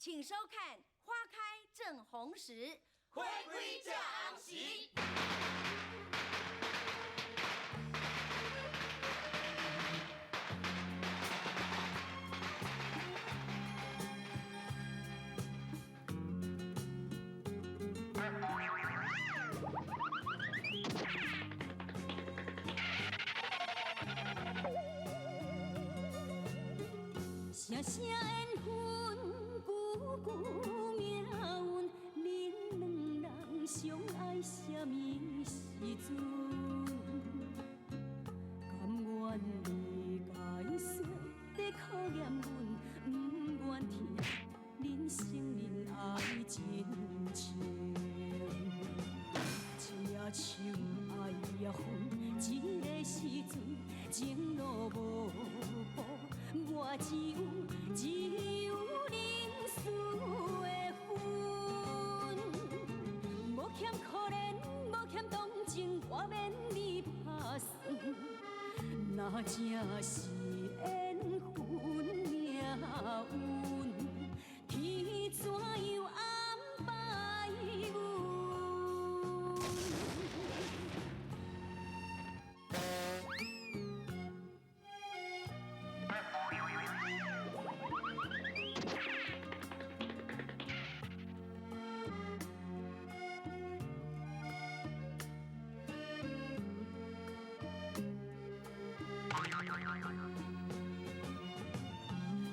請收看《花開正紅時》，花開正紅時。聲聲緣分，句句命運，恁兩人相愛啥物時陣？甘願理解說在考驗阮，毋願聽恁承認愛真情。一夜秋，愛也風，這个時陣情路無步，我只有認輸的份。無欠可憐，無欠同情，我免你拍算。若這是緣分命運，天怎樣安排阮？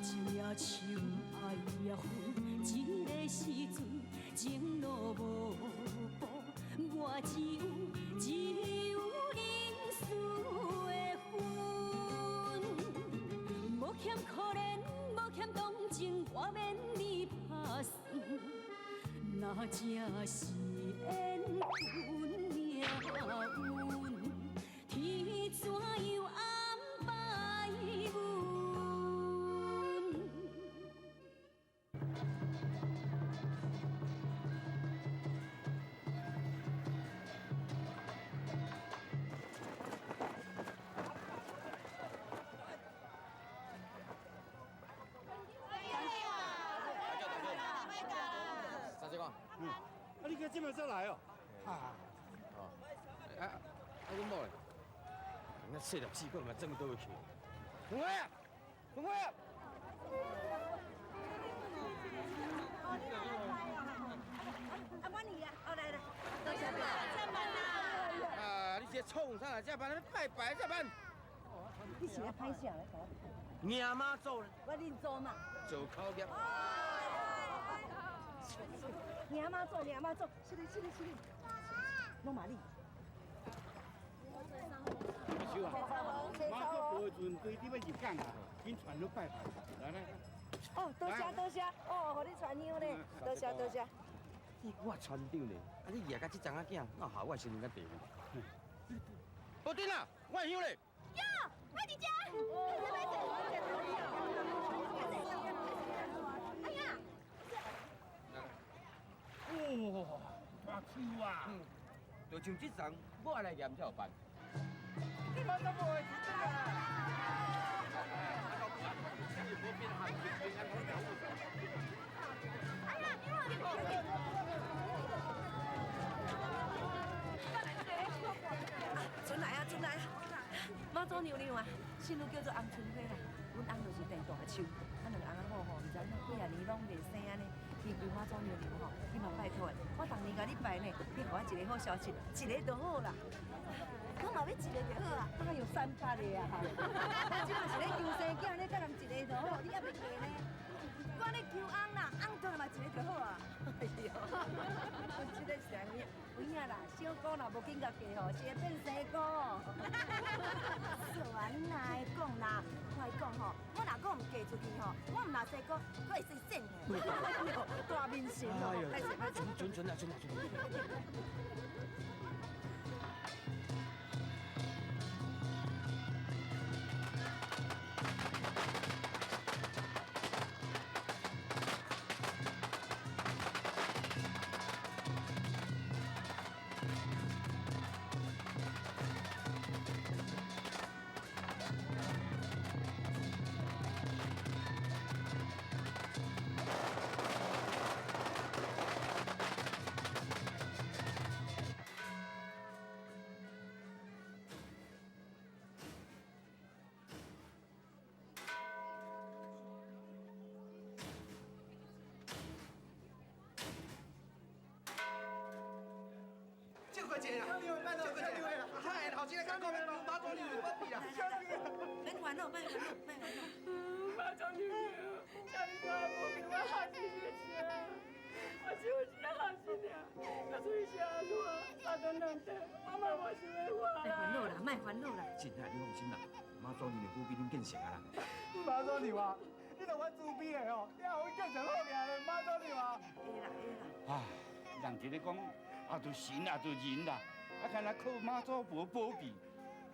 一夜秋，愛也分，這个時陣情路無步，我只有認輸的份。無欠可憐，無欠同情，我免你拍算。若這是緣分命運，天怎樣安排阮？三叔公，嗯，啊，你今這擺才來哦？哈，哦，啊啊，阮某咧？那細粒試管嘛，轉倒去？春花啊，春花啊！阿媽你啊，哦來來，多謝啦，這慢啦。啊，你這創啥啦？這慢，拜拜這慢。你是咧歹啥咧？迎媽祖咧。我認祖嘛。做口業。迎媽祖，迎媽祖，是哩是哩是哩，攏嘛你。收啊！媽祖婆的時陣，規定欲入港啊，緊傳去拜拜。來來。哦，多謝多謝，哦，予你傳香咧，多謝多謝。你我船長咧，啊你舉甲這查某囝，哪合我身份佮地位？寶珍啊，我的香咧。喲，我佇遮。哎呀！哇，大樹啊！就像這層，我來驗才有辦。你媽祖婆的時陣啊！哎呀，你出來啊，出來啊！媽祖娘娘啊，姓女叫做洪春花啦。阮翁就是陳大樹，啊兩翁仔某吼，毋知影幾仔年攏袂生按呢。祈求媽祖娘娘吼，你嘛拜託的，我逐年共你拜呢，你予我一个好消息，一个就好啦。我嘛欲一个就好啊。哪有三八的啊？我這馬是咧求生囝，你佮人一个就好，你猶袂過呢？我咧求翁啦，翁倒來嘛一个就好啊。哎喲，我這個是按呢，有影啦，小姑若無緊共嫁吼，是會變生姑。傻啊，你哪會講啦？我講吼，我若講毋嫁出去吼，我毋若生姑，閣會使省的。哎喲，大面神哦！准准啊，准啊，准！啊！一下啦，借過一下啦。哎，頭先咧講咩？媽祖娘娘保庇啦。免煩惱，免煩惱，免煩惱。媽祖娘娘，請你看保庇我學生的車，我只有一个學生爾，若出去是按怎，三頓兩頓，我嘛無想欲活莫煩惱啦，莫煩惱啦。真啊，你放心啦，媽祖娘娘保庇恁建成啊啦。媽祖娘啊，你著阮慈悲的吼，你也予阮建成好命的，媽祖娘啊。會啦會啦。唉，人一咧講，啊，著神啊，著人啦，啊，敢若靠媽祖婆保庇，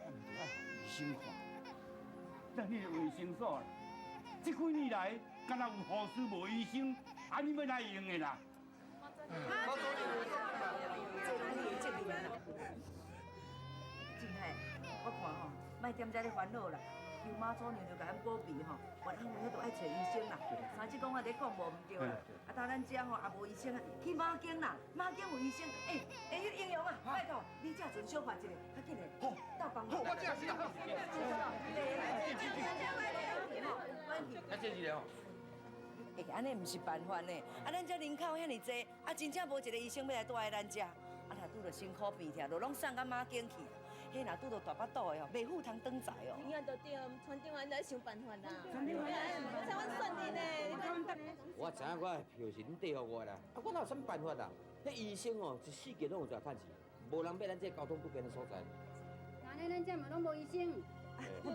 啊，毋著愛予醫生看。咱彼個衛生所，這幾年來，敢若有護士無醫生，按呢欲來用的啦。媽祖娘娘，這攏你的責任啦。真係，我看吼，莫踮遮咧煩惱啦。求媽祖娘娘共咱保庇吼，原來有彼度愛揣醫生啦。三叔公我佇咧講無毋對啦。啊，到咱遮吼也無醫生啊，去馬經啦，馬經有醫生。欸欸，彼個英雄啊，拜託，你這陣小發一下，較緊的，好，鬥幫忙。好，我這是啦。啊，這是哦。欸，按呢毋是辦法呢。啊，咱遮人口遐爾濟，啊，真正無一個醫生欲來蹛佇咱遮。啊，若拄著身苦病痛，就攏送到馬經去。彼若拄著大腹肚的哦，袂赴湯轉在哦。有影就對，村長安怎想辦法啦？村長，我知阮算你呢。我知影我的票是恁缀予我啦，啊，我哪有啥物辦法啦？彼醫生哦，一世界攏有在趁錢，無人欲咱這交通不便的所在。按呢，咱遮嘛攏無醫生。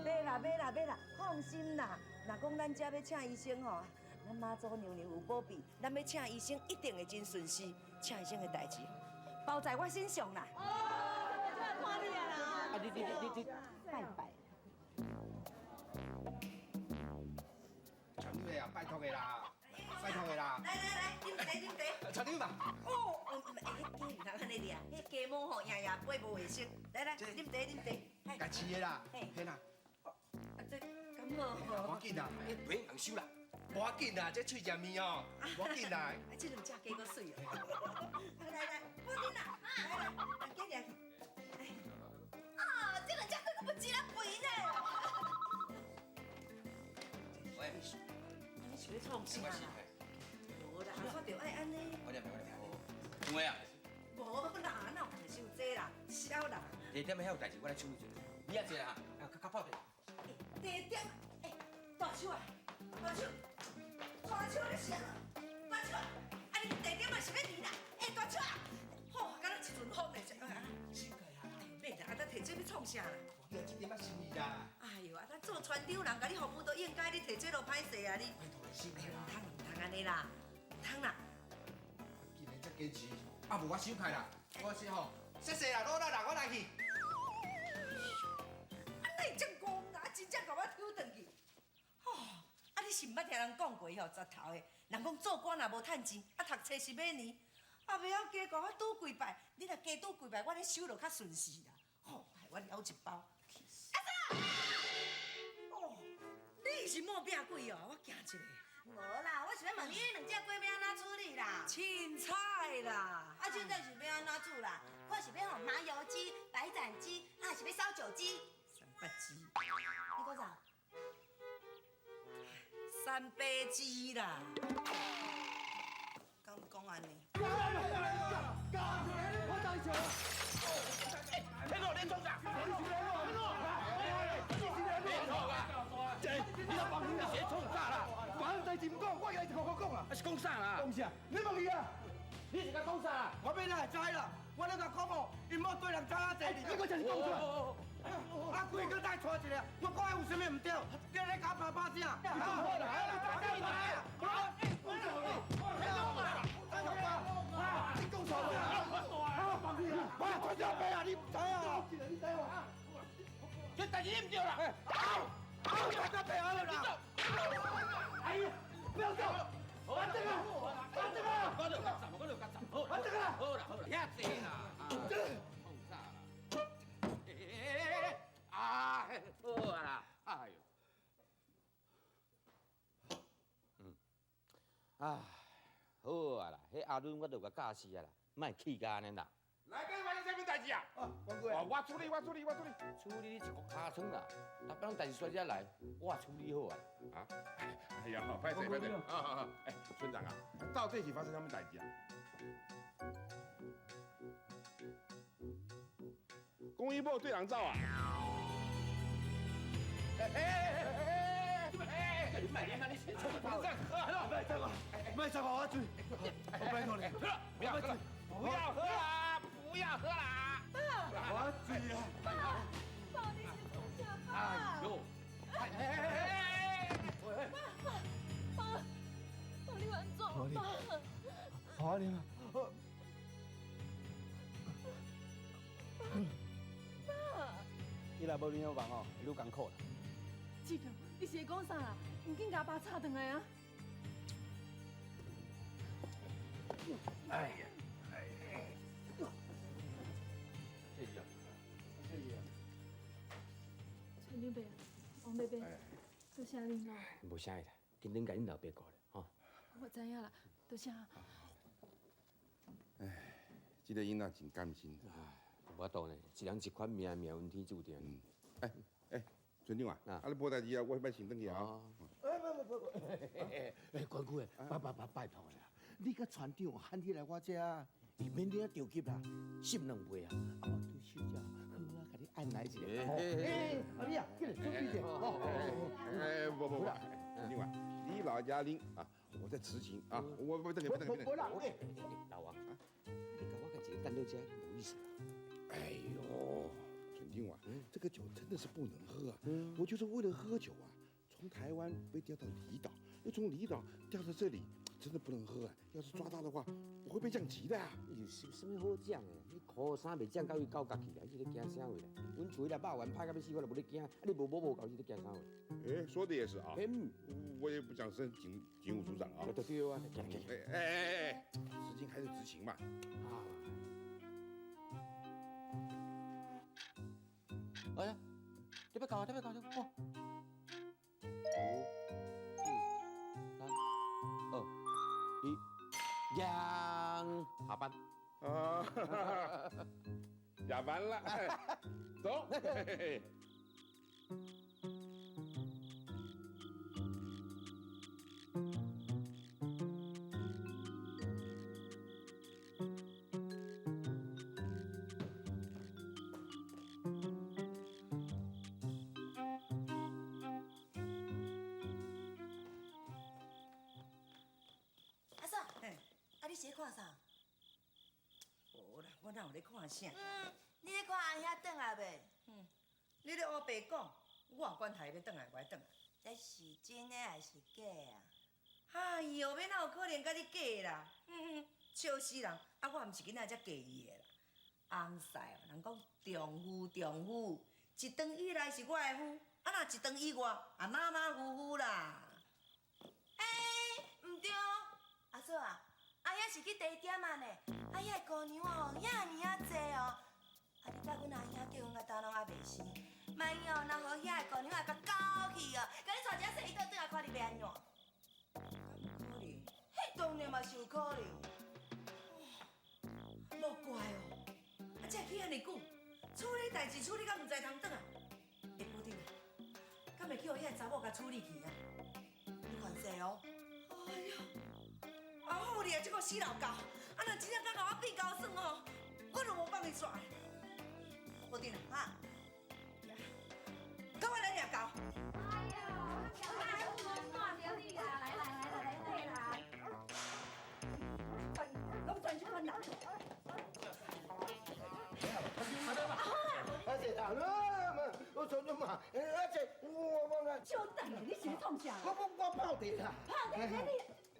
袂啦袂啦袂啦，放心啦。若講咱遮欲請醫生吼，咱媽祖娘娘有保庇，咱欲請醫生一定會真順遂，請醫生的代誌包在我身上啦。哦，我就看你啊啦。啊，你你你你拜拜。村長啊，拜託的啦，拜託的啦。來來來，啉茶啉茶。村長嘛。哦，欸，彼雞毋通按呢掠，彼雞毛吼，掖掖飞無衛生。來來，啉茶啉茶。該飼的啦，嘿啦。啊，這敢好？無要緊啦，彼袂用收啦。無要緊啦，這喙食麵哦，無要緊啦。啊，這兩隻雞閣媠哦。來來，寶珍啊，來來，來雞掠去。啊，這兩隻雞閣無一粒肥呢。喂，你是咧創啥？無啦，我著愛按呢。我念，我念，有話啊？無啦，哪有傷濟啦，少啦。地點遐有代誌，我來處理一下。你也坐啦，啊，較較泡者。地點，欸，大手啊，大手，大手你是按怎？大手啊，啊你地點嘛是欲離啦？欸，大手啊，吼，敢若一陣風的，啊，收起啦。免啦，啊，咱提這欲創啥啦？你這點仔心意啦。哎喲，啊，咱做船長人，共你服務都應該，你提這落歹勢啊你。拜託你收起啦。毋通毋通按呢啦，毋通啦。既然這堅持，啊無我收起啦，我是吼，謝謝啦，老啦啦，我來去。啊，哪會這戇啊？真正共我抽轉去。吼，啊，你是毋捌聽人講過吼，賊頭的，人講做官若無趁錢，啊，讀冊十八年，啊，袂曉加共我拄幾擺，你若加拄幾擺，我咧收就較順勢啦。吼，害我了一包。阿嫂，哦，你是某拚鬼哦，我驚一下。無啦，我是欲問你，彼兩隻雞欲按怎處理啦？凊彩啦。啊，凊彩是欲按怎煮啦？我是欲予麻油雞、白斬雞，啊，是欲燒酒雞？三八雞。你講啥？三八雞啦。敢講按呢？天哥，你創啥？你創啊！你老放你是咧創啥啦？別人代誌毋講，我代誌講講啦。啊是講啥啦？講啥？你問伊啊！你是共講啥啦？我欲哪會知啦？我咧共講哦，𪜶某對人走啊濟，你閣真是講出來。啊，規個再娶一个，我講的有啥物毋對？你咧共我拍拍啥？你講好啦，你你講錯啦！我傳小白啊，你毋知啊？你知無？這代誌你毋對啦！啊，傳小白好啦！哎呀，不要動！我這個，我這個，我就較站，我就較站。我這個。好啦好啦，遐濟啦。創啥啦？啊，好啊啦，哎喲，嗯，啊，好啊啦，彼阿倫我都共教示啊啦，莫氣甲按呢啦。來，這發生啥物代誌啊？啊，王哥，我處理，我處理，我處理。處理你一個尻川啦，逐擺攏代誌煞遮來，我處理好啊。啊？哎呀，歹勢歹勢，啊啊啊！哎，村長啊，到底是發生啥物代誌啊？讲伊某对人走啊？哎哎哎哎！你卖你卖你，卖走啊！卖走啊！我醉，我拜托你，不要喝了，不要喝啦，不要喝啦！我醉啊！爸，爸，你是创啥？爸！哎呦！哎哎哎！爸爸爸，爸你安怎？爸！好你啊！爸！你若无啉药房吼，会愈艰苦啦。志强，你是咧讲啥啦？毋紧共爸吵转来啊！哎呀，哎呀，谢谢。谢谢。村长伯，王伯伯，多谢恁哦。无啥啦，紧转共恁老爸顾咧，吼。我知影啦，多谢。哎，这个囡仔真甘心。无法度呢，一人一款命，命运天注定。哎哎，村长啊，啊你无代志啊，我欲先转去啊。哎不不不不，哎，关久的，拜拜拜拜托啦，你佮船长喊你来我遮，伊免你遐着急啦，心两杯啊，啊我对手遮好啊，共你按来一下。哎，阿你啊，起来准备者。哎，不不不，村长啊，你老家恁啊，我在执勤啊，我不等你，不等你，不啦，老王，你共我家一个等到遮，无意思啦。哎呦，村长啊，这个酒真的是不能喝啊！我就是为了喝酒啊，从台湾被调到离岛，又从离岛调到这里，真的不能喝啊！要是抓到的话，我会被降级的啊！有什么好讲的？你苦衫袂降到伊狗角去啦，你是咧惊啥话啦？阮厝彼个肉丸歹到欲死，我都无咧惊。啊，你无某无够，你咧惊啥话？哎，说的也是啊。我也不想升警务组长啊。对对啊。哎哎哎哎，执勤还是执勤嘛。啊。哎呀，这边搞，这边搞，哦。5、4、3、2、1，扬，下班。啊，下班了，走。你是咧看啥？无啦，我哪有咧看啥？嗯，你咧看阿兄转来未？嗯，你咧乌白讲，我有管他欲转来无爱转来。这是真的还是假的啊？哎哟，欲哪有可能佮你假啦？嗯，笑死人！啊，我毋是囡仔才嫁伊的啦。翁婿哦，人讲丈夫丈夫，一顿以内是我的夫，啊若一顿以外，啊马马虎虎啦。欸，毋对，阿嫂啊。阿兄是去地点啊呢，啊遐个姑娘哦，遐尔啊济哦，啊你甲阮阿兄结婚到今拢还袂生，万一哦，若予遐个姑娘啊共勾去哦，共你娶一个细倒转来看你欲按怎？敢有可能？彼当然嘛是有可能。莫怪哦，啊这去遐尔久，处理代志处理到毋知通转啊，会保定啊，敢会去予遐查某共处理去啊？你看势哦。哎哟。阿好你啊，这个死老狗！啊，若真正敢共我变狗耍哦，我就无放伊煞。保定啊，哈，跟我来掠狗。哎呦，我看到你啦，来来来来来啦！拢转去看啦。阿姐啊，我做做嘛，阿姐，我。小等下，你是咧创啥？我泡茶啦。泡茶你。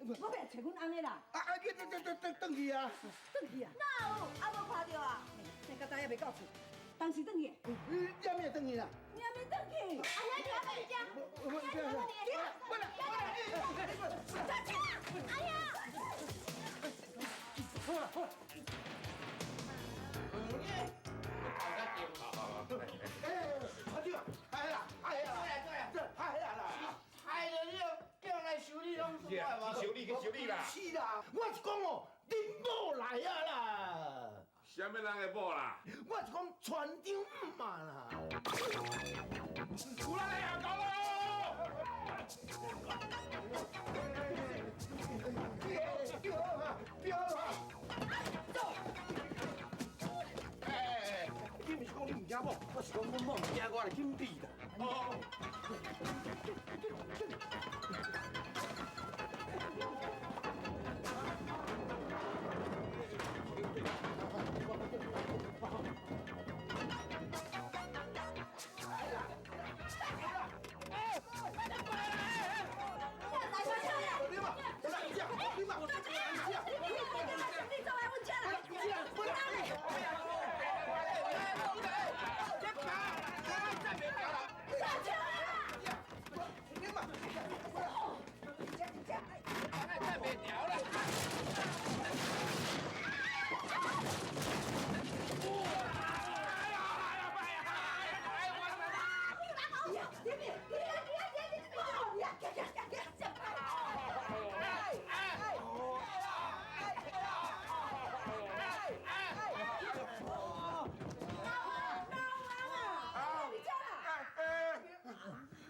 我欲来揣阮翁的啦！啊啊！你转转转转去啊！转去啊！哪有？啊无看著啊？你到今还袂到厝，当时转去。你还没转去啦？你还没转去？阿兄，你还没家？我我我来！大家，阿兄。好啦好啦。哎，阿舅，哎啦，哎啦，对啦，哎啦啦，哎啦你。来修理拢去修理去修理啦！是啦，我是讲哦，恁某来啊啦！啥物人的某啦？我是讲船长嘛啦！出来啊，搞咯！对啊，对啊！走！哎，你毋是讲你毋惊我唔惊，我来紧避啦。哦。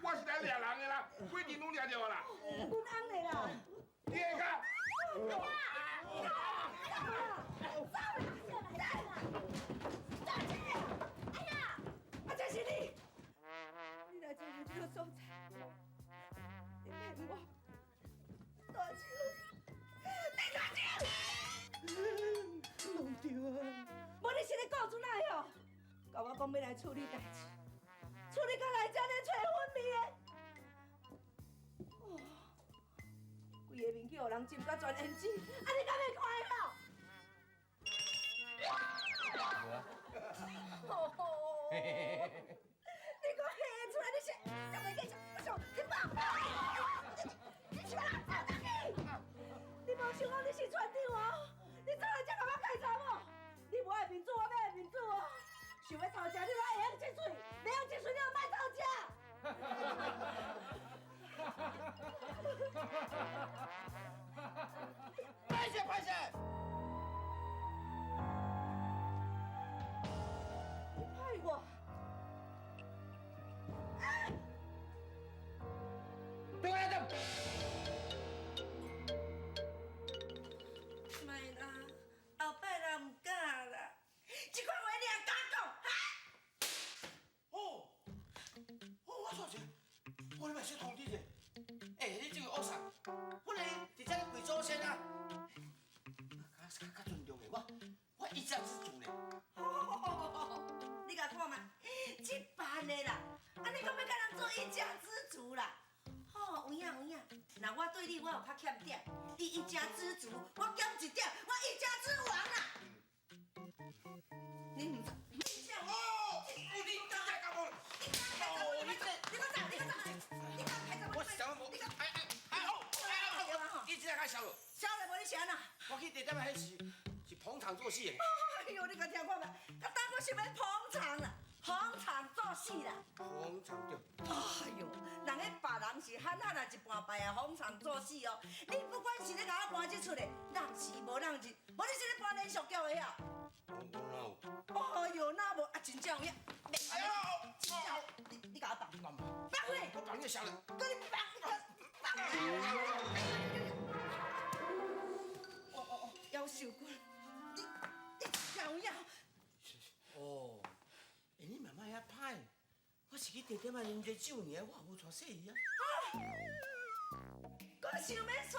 我是来掠人的啦，几阵拢掠著啦。阮翁的啦。你会讲？哎呀，啊，这是你，你来进入这个所在，你骗我，大舅，你大舅，弄对啊！无你是咧顾阵仔哟，共我讲欲来处理代志，处理到来遮咧揣粉面的。哦，规个面去予人浸甲全胭脂，啊你敢袂看会晓？哦，你讲现出来，你是才袂记住，你放，你是欲人走倒去？你无想讲你是船长哦？你走来遮共我开查某？你无爱面子，我欲爱面子哦。想欲偷食，你拢会晓这喙，袂晓这喙，你就莫偷食。歹势歹势！你派我？对来等。莫啦，后摆人毋敢啦，这款话你也敢讲？哈？哦，哦，我煞一个，我你嘛小通知者。欸，你这个恶煞，本来伫遮咧跪祖先啊，较较尊重的我，我一家之主呢。你共看觅，这般的啦，按呢阁欲共人做一家之主啦？吼，有影有影，若我对你我有较欠点，你一家之主，我减一点，我一家之王啦。你毋知？哦，你真正敢无？哦，你这，你阁走，你阁走，你敢开我是想无，哎哎哎哦，哎哦，你这较痟落。痟了无？你是按怎？我去地点仔彼是是捧场做戏的。哎呦，你阁听看觅，较当我想欲捧场啦，捧场做戏啦。捧场对。哎呦，人彼别人是喊喊啊一半摆啊捧场做戏哦。你不管是咧共我搬这出的，人时无人日，无你是咧搬连续剧的晓？我哪有？哎呦，哪无啊？真正有影。哎呦，真正你你共我放。放咧！我放你痟了。阁你放，放。哦哦哦，夭寿骨，你你真有影。哦，欸，你妈妈遐歹，我是去地点仔啉一个酒尔，我也无带细姨啊。啊！阁想欲带细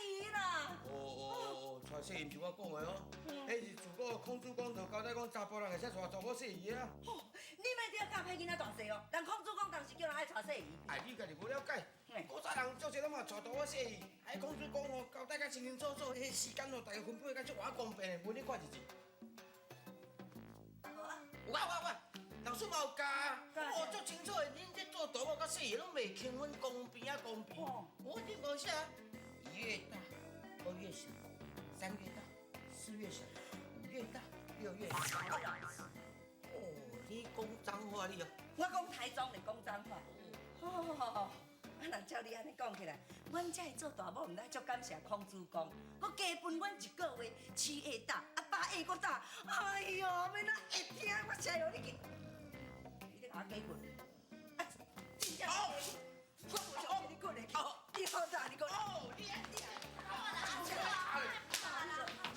姨啦？哦哦哦，带细姨毋是我讲的哦，彼是自古孔子公就交代讲，查埔人会使带查某细姨啊。哦，你莫伫遐教歹囡仔大细哦，人孔子公当时叫人爱带细姨。哎，你家己无了解，古早人足济拢嘛带查某细姨，哎，孔子公哦交代甲清清楚楚，彼时间哦，大家分配甲足偌公平的，无你看一字。有啊有啊有啊，老师嘛有教，哦，足清楚的，恁这做大某佮细姨拢袂平分公平啊公平。我顶讲啥？一月大，二月小，三月大，四月小，五月大，六月小。哦，你讲脏话你哦？我讲台中的讲脏话。哦，啊，若照你按呢讲起来，阮这做大某，毋知足感谢孔子公，阁加分阮一个月7月大，啊8月阁大，哎哟，欲怎会听？我写予你去，你咧共我假困？啊，真正我无相信你困会去，你好早你阁，哦，你啊你啊，真正，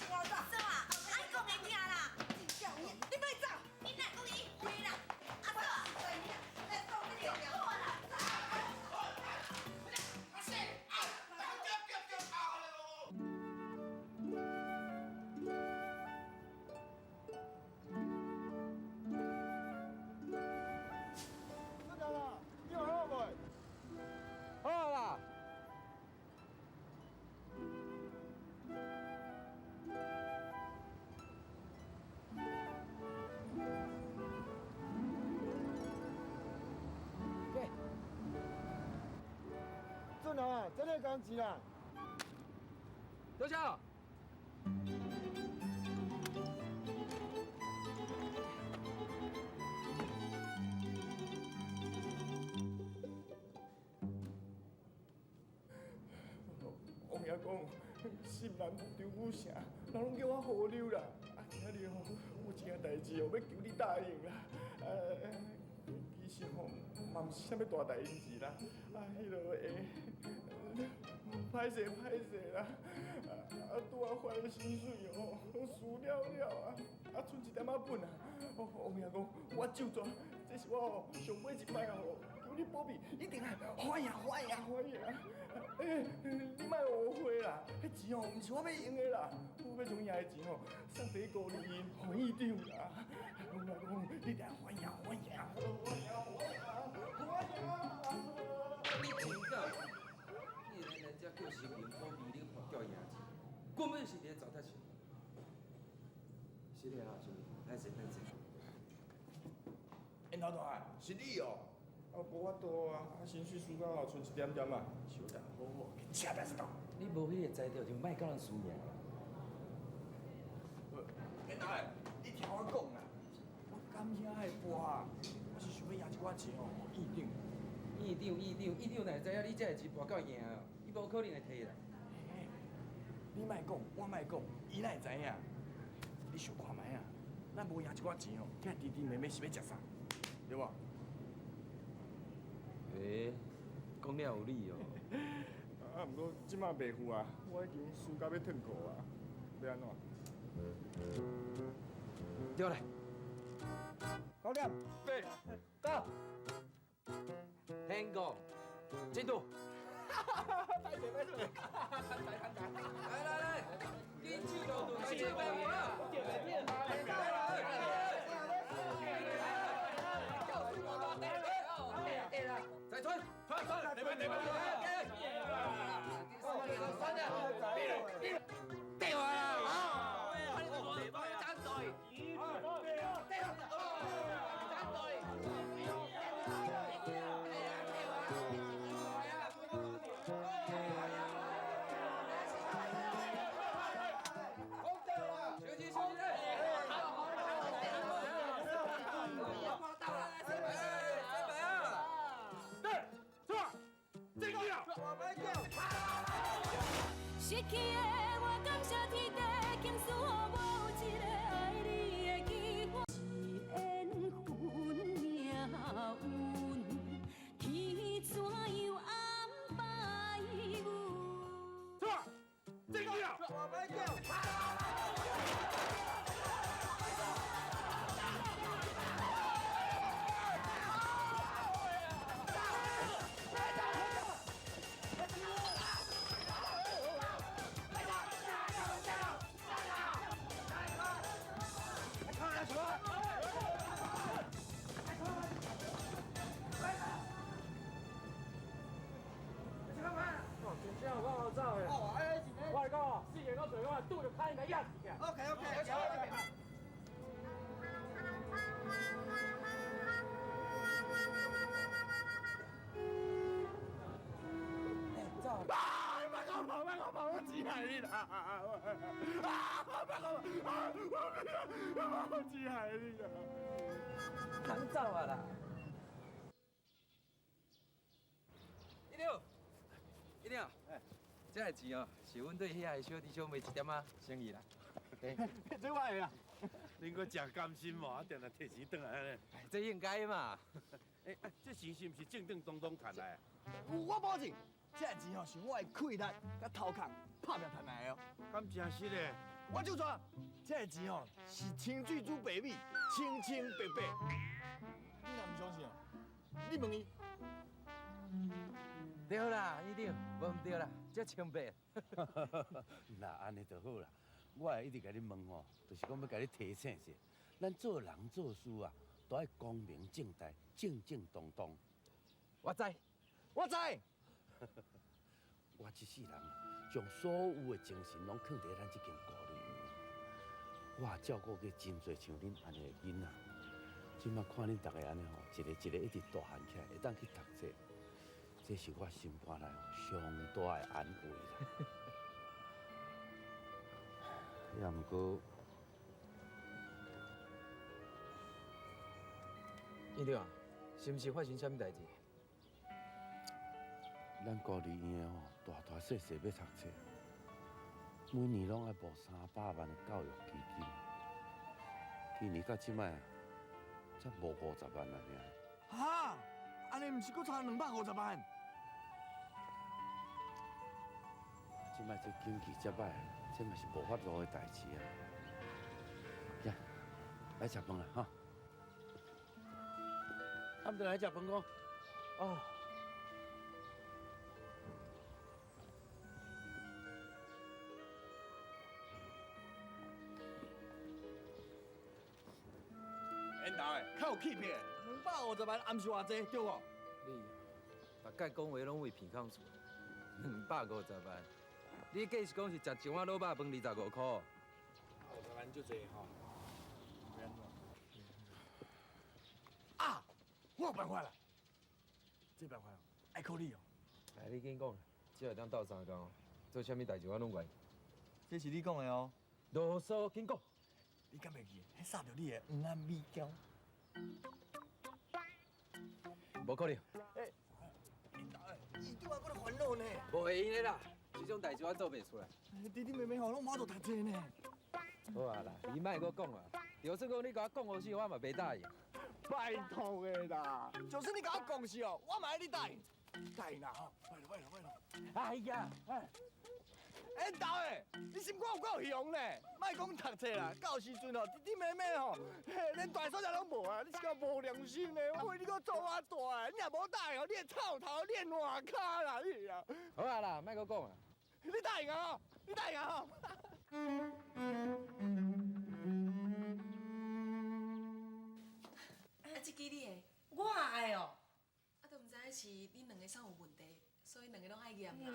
我早，什么？爱讲会听啦，真正有影，你莫走，你若讲伊会啦，阿嫂，啊，这个工钱啦。多谢。王爷讲，新南张武城，人拢叫我何柳啦。啊，今日吼有一件代志哦，欲求你答应啦。其实吼嘛毋是啥物大代志啦。啊，彼落会歹势歹势啦。啊，拄仔发的薪水哦，输了了啊，啊，剩一点仔本啊。王爷讲，我咒煞，这是我吼上尾一摆哦，求你保庇，一定爱欢迎欢迎欢迎。欸，你莫误会啦，彼钱哦，毋是我欲用的啦，我欲将赢的钱哦，送予孤儿院予院长啦。我来讲，你定欢迎欢迎欢迎欢迎欢迎。你真够，你来咱这叫神明保庇你跋叫赢钱，根本是伫咧糟蹋钱。是的啊，是的，来坐来坐。因老大，是你哦。啊，无法度啊，啊，薪水输到剩一点点啊，小等好好去吃点一道。你无彼个才调就莫共人输赢。因老大，你听我讲啦，我感遐会跋啊，我是想欲赢一寡钱哦，予院长。院长，院长，院长哪会知影你这个钱跋到赢啊？伊无可能会提啦。你莫讲，我莫讲，伊哪会知影？你想看觅啊？咱无赢一寡钱哦，遐弟弟妹妹是欲食啥？对无？欸，讲了有理哦。啊，毋过这马袂赴啊，我已经输到欲褪裤啊，欲按怎？对来。九点，对，到。天公，进度。歹势歹势，来来来，紧手落顿，手摆我。再传，传传，对对对。对啊！失去的我感谢天地，倾赐予我有一个爱你的机会。是缘分命运，天怎样安排阮？出，进去啊！我钱害你啦！通走啊啦！一六，一六，这个钱哦，是阮对遐个小弟小妹一点仔心意啦。这我的啦。恁阁真甘心无？啊，定定提钱转来按呢。这应该嘛。欸，这钱是毋是正正当当趁来的？我保证，这个钱哦是我的气力佮头壳拍拼趁来的哦。敢真实的？我就说，这个钱哦是清水煮白米，清清白白。你若毋相信哦，你问伊。对啦，院长，无毋对啦，这清白。那按呢就好啦。我会一直共你问吼，就是讲欲共你提醒者，咱做人做事啊，都爱光明正大、正正当当。我知，我知。我这世人将所有的精神拢放伫咱这间孤儿院。我也照顾过真济像恁按呢的囡仔，这马看恁逐个按呢吼，一个一个一直大汉起来，会当去读册，這是我心肝內上大的安慰啦。也毋過，院長，是毋是發生啥物代誌？咱孤兒院吼，大大細細欲讀冊，每年攏愛募300萬的教育基金，今年到這擺啊，才募50萬爾。哈？按呢毋是閣差250萬？這擺這經濟這歹，這嘛是無法度的代誌啊。呀，來食飯啦，哈！啊，毋就來食飯講。哦。緣投的，較有氣魄，250萬暗是偌濟，對無？你逐擺講話攏為鼻孔出，250萬，你計是講是食一碗滷肉飯25箍？50萬足濟吼。啊！我有辦法啦，這辦法愛靠你哦。來，你緊講，只要會當鬥相共，做啥物代誌我攏願意。這是你講的哦。囉嗦，緊講。你敢會記？彼撒著你的黃仔米膠。無可能。欸，伊對我閣咧煩惱呢。無會用的啦，這種代誌我做袂出來。弟弟妹妹吼攏無法度讀冊呢。好啊啦，你莫閣講啊，就算講你共我講好死，我嘛袂答應。拜託的啦，就算你共我講死哦，我嘛愛你答應。答應啦吼，拜託拜託拜託。哎呀，哎，緣投的，你心肝有夠雄呢，莫講讀冊啦，到時陣哦，弟弟妹妹吼，連大所在攏無啊，你是夠無良心的，為你閣做偌大，你若無答應哦，你會臭頭練爛跤啦你啊！好啊啦，莫閣講啊。你答應啊！你答應啊！啊，這支你的，我也愛哦。啊，都毋知影是恁兩个啥有問題，所以兩个攏愛驗啦。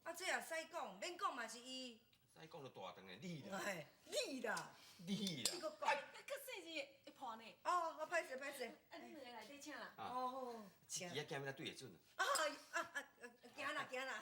啊，這也使講，免講嘛是伊。使講就大腸的你啦。你啦。你啦。你閣講。啊，較細隻會破呢。哦，我歹勢歹勢。啊，恁兩个內底請啦。哦，請。這支仔鏡欲對會準。啊啊啊！行啦行啦。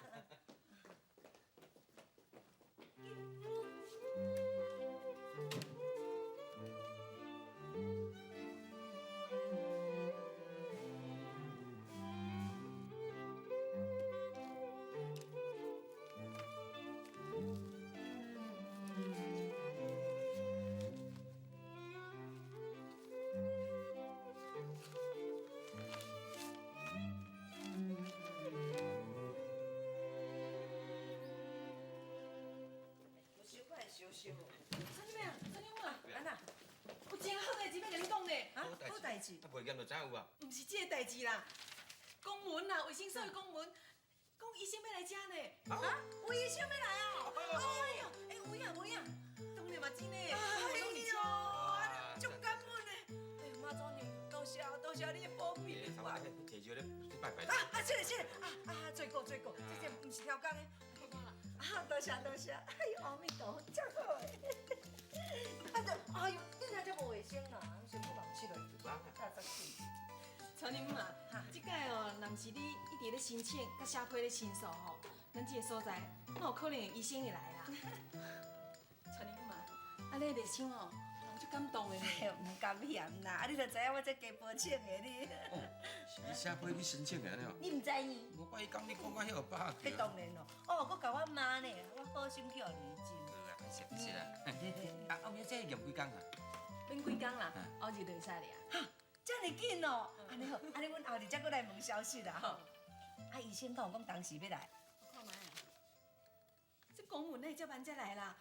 啥物啊？啥物啊？安那？有真好代誌欲共你講呢。啊，好代誌？啊，袂驗就知影有啊。毋是這個代誌啦，公文啦，衛生所的公文，講醫生欲來遮呢。啊？有醫生欲來哦？哎喲，欸，有影無影？當然嘛真的。哎喲，足感恩的。哎呦，媽祖娘，多謝多謝你的保庇。摕招咧拜拜。啊啊，是是，啊啊，做過做過，這這毋是超工的。啊，多謝多謝，哎呦，阿彌陀佛，真好的。啊，就，哎呦，你若遮無衛生啦，身軀嘛有拭落去，才十幾。曹娘母啊，這擺哦，若毋是你一直咧申請，佮寫批咧申訴吼，咱這個所在哪有可能醫生會來啦？曹娘母啊，啊你內心哦，人足感動的呢。毋甘嫌啦，啊你就知影我這加報請的你。是你寫批去申請的按呢？你毋知呢？無怪伊講你講到遐有把彼當然咯，哦，閣共我媽呢，我好心去予離真。好啦，是是啦。啊，後面這驗幾工啊？免幾工啦，後日就會使了。哈，遮爾緊哦，按呢好，按呢阮後日才閣來問消息啦吼。啊，醫生敢有講當時欲來？我看覓啊，這公文哪會遮慢才來啦？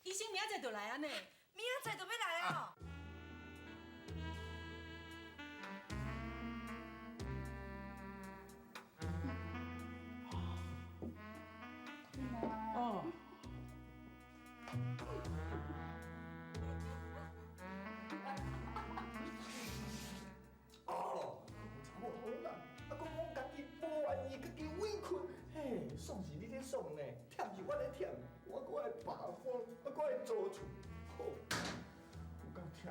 醫生明仔載就來啊呢。明仔載就欲來啊！哦。哦，查某好难，啊，阁讲家己无愿意，家己委屈，嘿，爽是你咧爽呢，忝是我咧忝，我阁愛罷工，我閣愛租厝，好，有夠忝。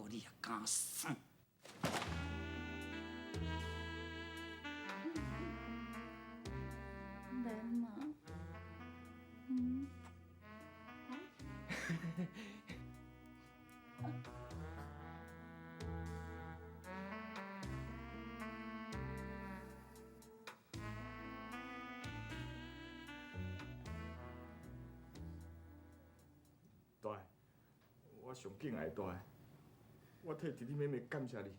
你也敢算？来嘛，嗯。大，我上敬爱大，我替弟弟妹妹感谢你。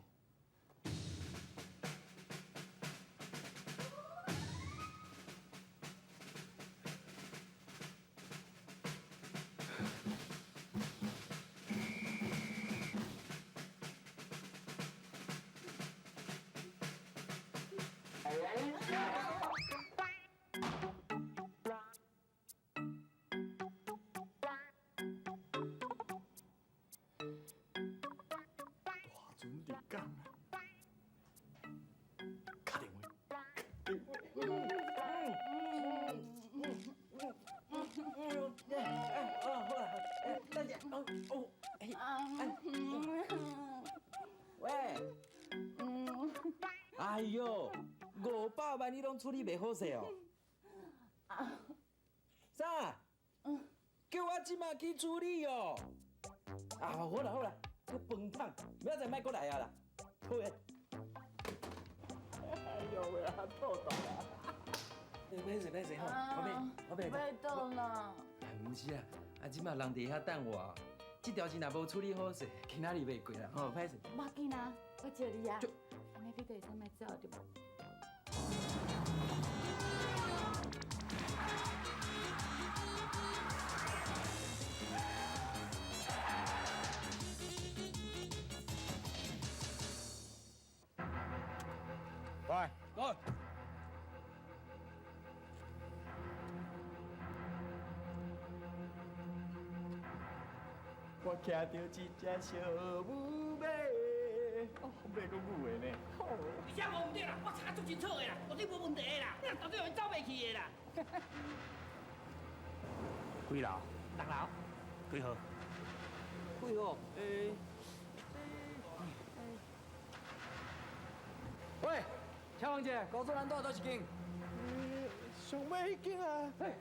喂，哎呦，500万你拢处理袂好势哦？啥？叫我这马去处理哦？啊，好啦好啦，这饭桶明仔载莫阁来啊啦。好的。哎呦喂，啊，吐到啦！歹势歹势吼，我变我变。袂倒啦。毋是啊，啊这马人伫遐等我，这条钱若无处理好势，今仔日袂过啦，吼，歹势。无要紧啊，我招你啊。按呢你就会使莫走对无？来，来。我骑著一只小母马，哦，马阁母的呢。你这无毋对啦，我查足清楚的啦，绝对无问题的啦，你绝对会走袂去的啦。几楼？六楼。几号？几号？喂，乔凤姐，高祖南住佗一间？上尾彼间啊。对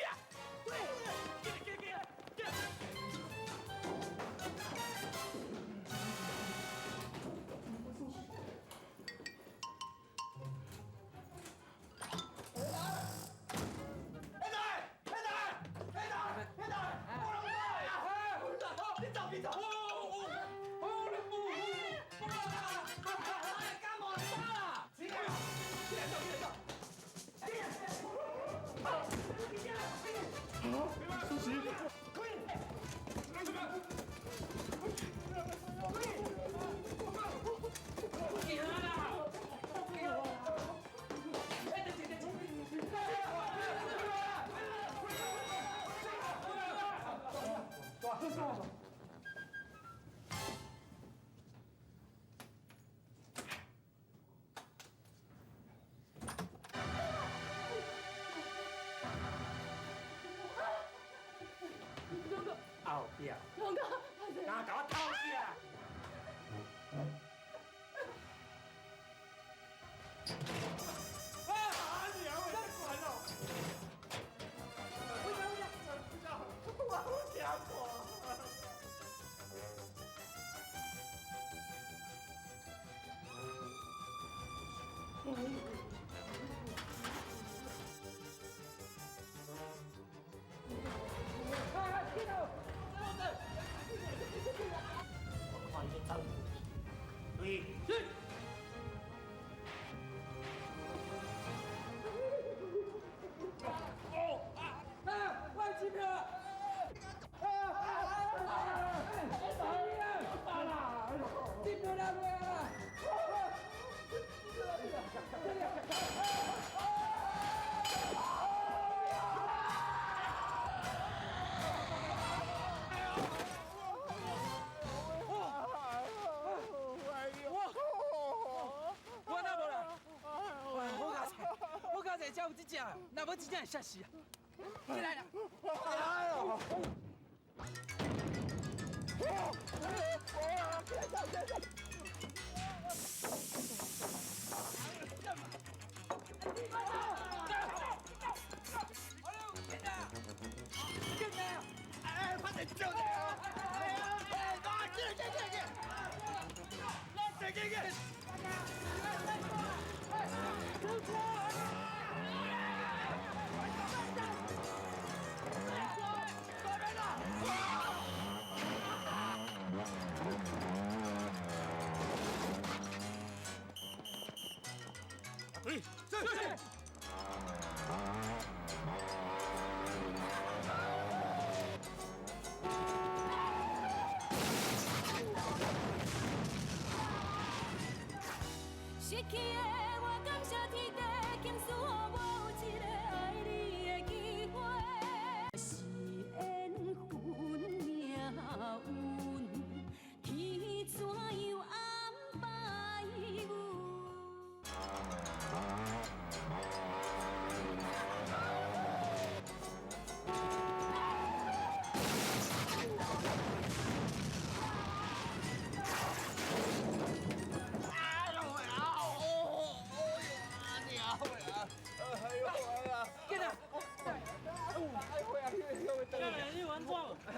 啊，对，进进进进。后壁，龙哥，敢共我偷吃？啊！娘的，太烦了！我好惊破。对，是。有這隻，若無真正會摔死啊！起來啦！哎呦！失去的我感謝天地，敬賜予我有一個愛你的機會。是緣分命運，天怎樣安排阮？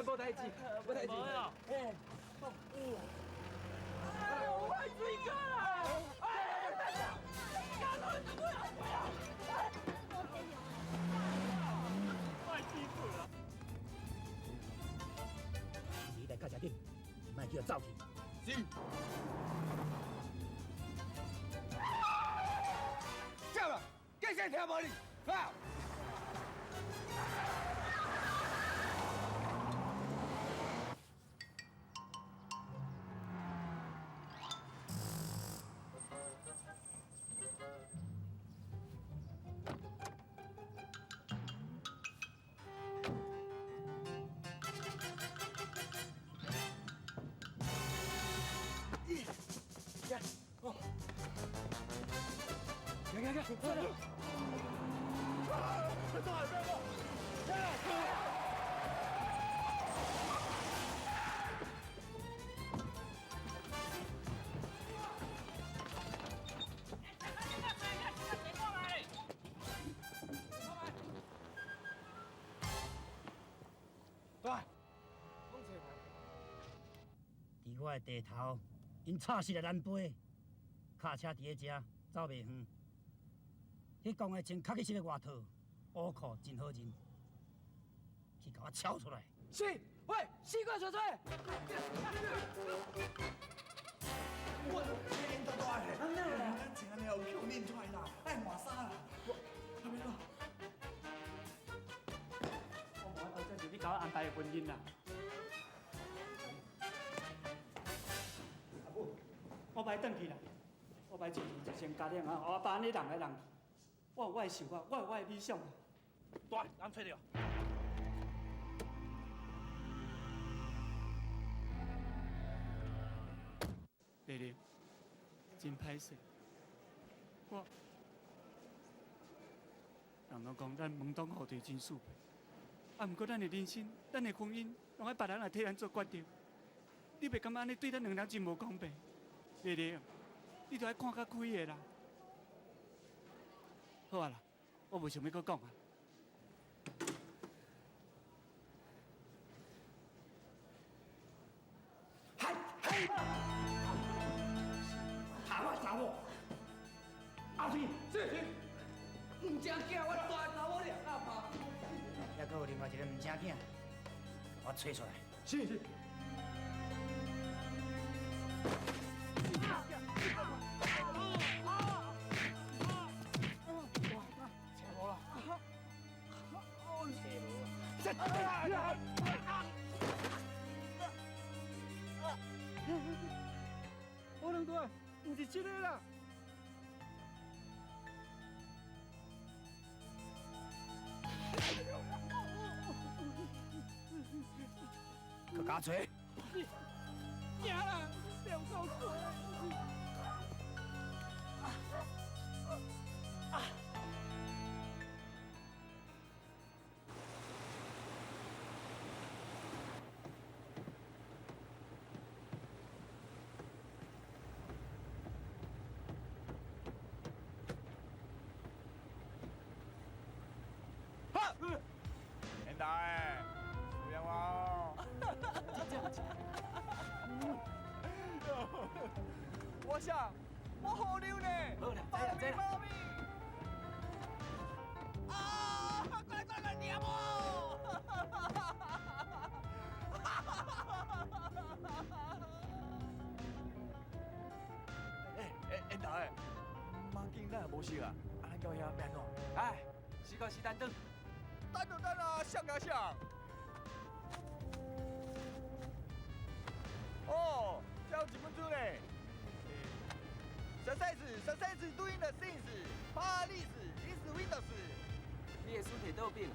無代誌，無代誌。哎，哎呦，我水哥啦！哎，你来较遮紧，莫叫走去。是。叫啦，继续听无你，啊！伫我的地头，𪜶插死了咱杯，卡车伫咧遮走袂远。彼讲的穿较起身的外套，乌裤真好认，去共我抄出来。是，喂，四个小姐。我天大大的，咱穿安尼有去认出来啦，爱换衫啦。我，阿明咯，我无法度接受你共我安排的婚姻啦。阿母，我欲转去啦，我欲亲像一身家领啊，我爸按呢人来人去。我有我的想法，我有我的理想。大，人揣著。丽丽，真歹势，我人拢讲咱门当户对真输，啊，毋过咱的人生、咱的婚姻，拢爱别人来替咱做决定。你袂感觉按呢对咱两人真无公平？丽丽，你著爱看较开的啦。好啊啦，我无想欲阁讲啊。嗨嗨！查我查某，阿飞，是，毋正囝，我大查某俩阿爸。抑阁有另外一个毋正囝，我揣出来。是是。我两大，毋是这个啦。阁加揣。惊啦，两够多。我啥？我好溜呢。好啦，走啦走啦。啊！过来过来过来，抓我！哎哎，缘投的，马景咱也无熟啊，啊咱到遐要按怎？哎，时到时等等。等就等啊，谁共谁？哦，这有一本书呢。Success, success doing the things, Paris, this Windows。你的书摕倒边？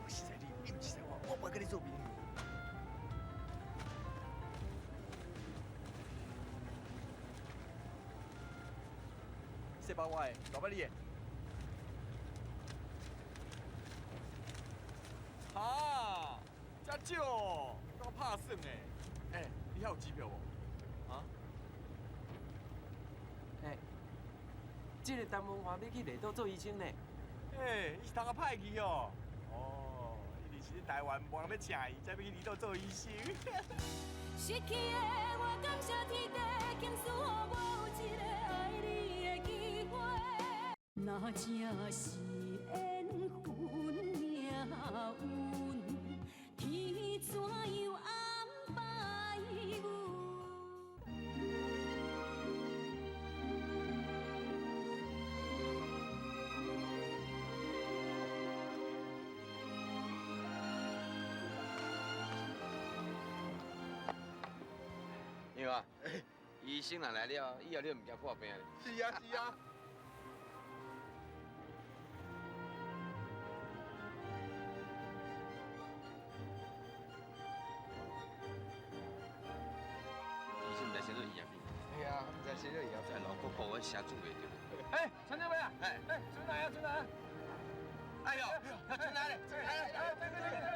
我实在你，你毋是在我，我袂佮你做朋友。细包我的，大包你的。哈，遮少哦，够拍算的。欸，你遐有支票无？啊？欸，这个陈文华欲去离岛做医生呢。欸，伊是通个歹去哦。哦，伊就是咧台湾无人欲请伊，才欲去离岛做医生。失去的我感谢天地，竟赐予我有一个爱你的机会。若这是缘分命运，天怎样安排阮？对啊，医生若来了，以后你就毋惊破病咧。是啊是啊。医生毋知生做营养品。系啊，毋知生做营养品。老国国我写字袂著。哎，陈长辈啊！哎哎，出来啊，出来啊！哎呦，出来咧，出来咧，对对对对。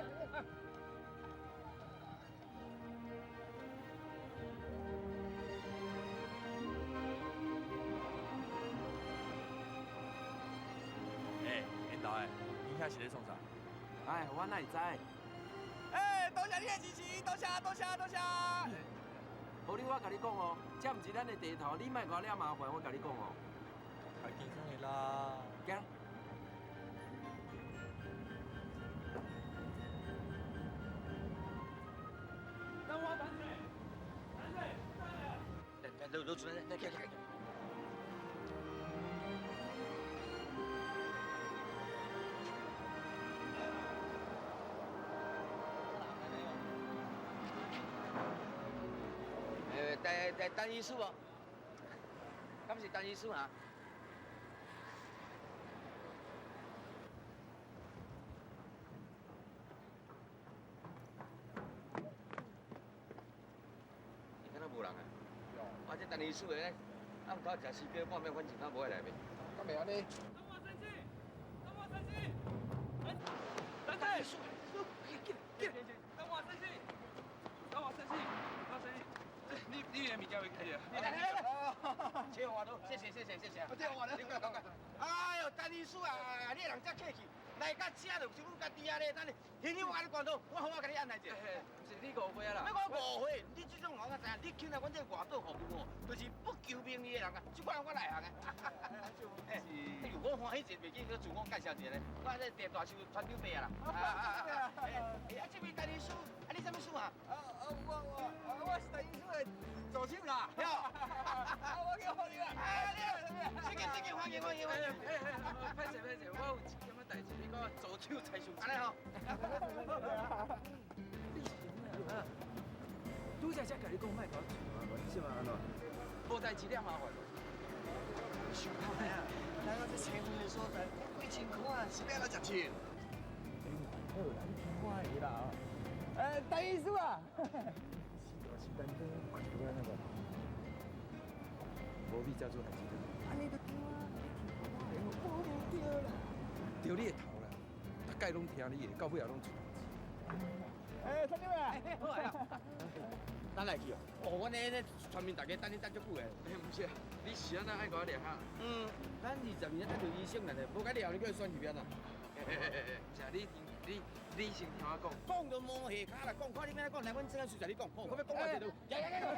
你遐是咧创啥？哎，我哪会知？哎，多谢你的支持，多谢多谢多谢。好，你我共你讲哦，这毋是咱的地头，你莫共我惹麻烦，我共你讲哦。太轻松的啦。行。等我等者，等者，等者。来，来，来，出来，来，来，来。陈医师无？敢是陈医师啊？你敢若无人啊？啊，这陈医师的咧，暗头食四鸡半暝，反正敢无爱来未？敢袂按呢？等我生气，等我生气，等等，等我生气，等我生气，等我生气。你的物件袂记啊？来来来，切我都，谢谢谢谢谢谢。切我你赶快。哎呦，陈医师啊，你人遮客气，来到遮就像阮家己啊咧。等下，天天我共你关好，我好好共你按捺者。毋是你误会啊啦。欲我误会，你这种人我知影，你进来阮这外岛服务哦，就是不求名利的人啊。这款人我内行的。哎，我欢喜一个，袂记得自我介绍一下咧。我这地大树传长辈啊啦。哎，啊，这位陈医师，啊，你啥物事啊？啊我是陈医师的助手啦。我叫何林啊。哎，你，这个这个欢迎欢迎欢迎。哎哎，歹势歹势，我有一点仔代志，你讲助手才上。按呢吼。你是啥啊？拄才才共你讲，莫共我厝麻烦，你是嘛按怎？无代志惹麻烦。想看觅啊，来到这清虚的所在，几千箍啊，是欲按怎食钱？好啦，你听我的啦。哎，陈医师啊，是单刀，看到那个，无比才做代志。按呢就对啊，你听我的，我无对啦。对你的头啦，逐摆拢听你的，到尾也拢出代志。哎，陈经理，好啊。咱来去哦。哦，阮咧全面大家等你等足久的。哎，毋是，你是按怎爱共我掠哈？嗯，咱20年等着医生来咧，无甲了，你叫伊选去欲按怎？是啊，你听。你先聽我講。講就無下跤啦，講看你欲按怎講，來，阮這隨在你講，吼，我欲講完一路。來來來來。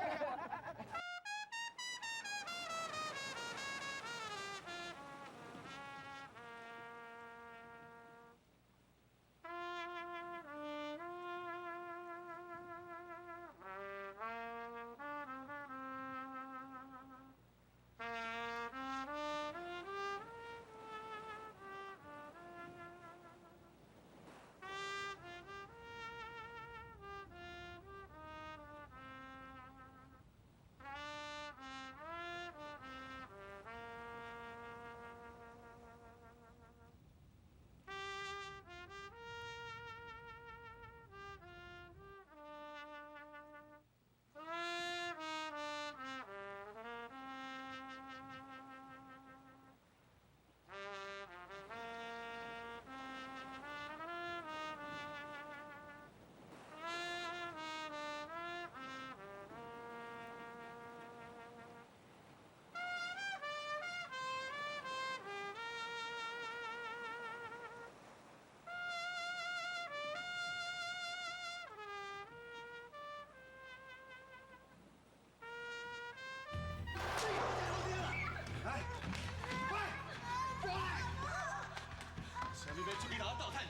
出去共我鬥趁錢，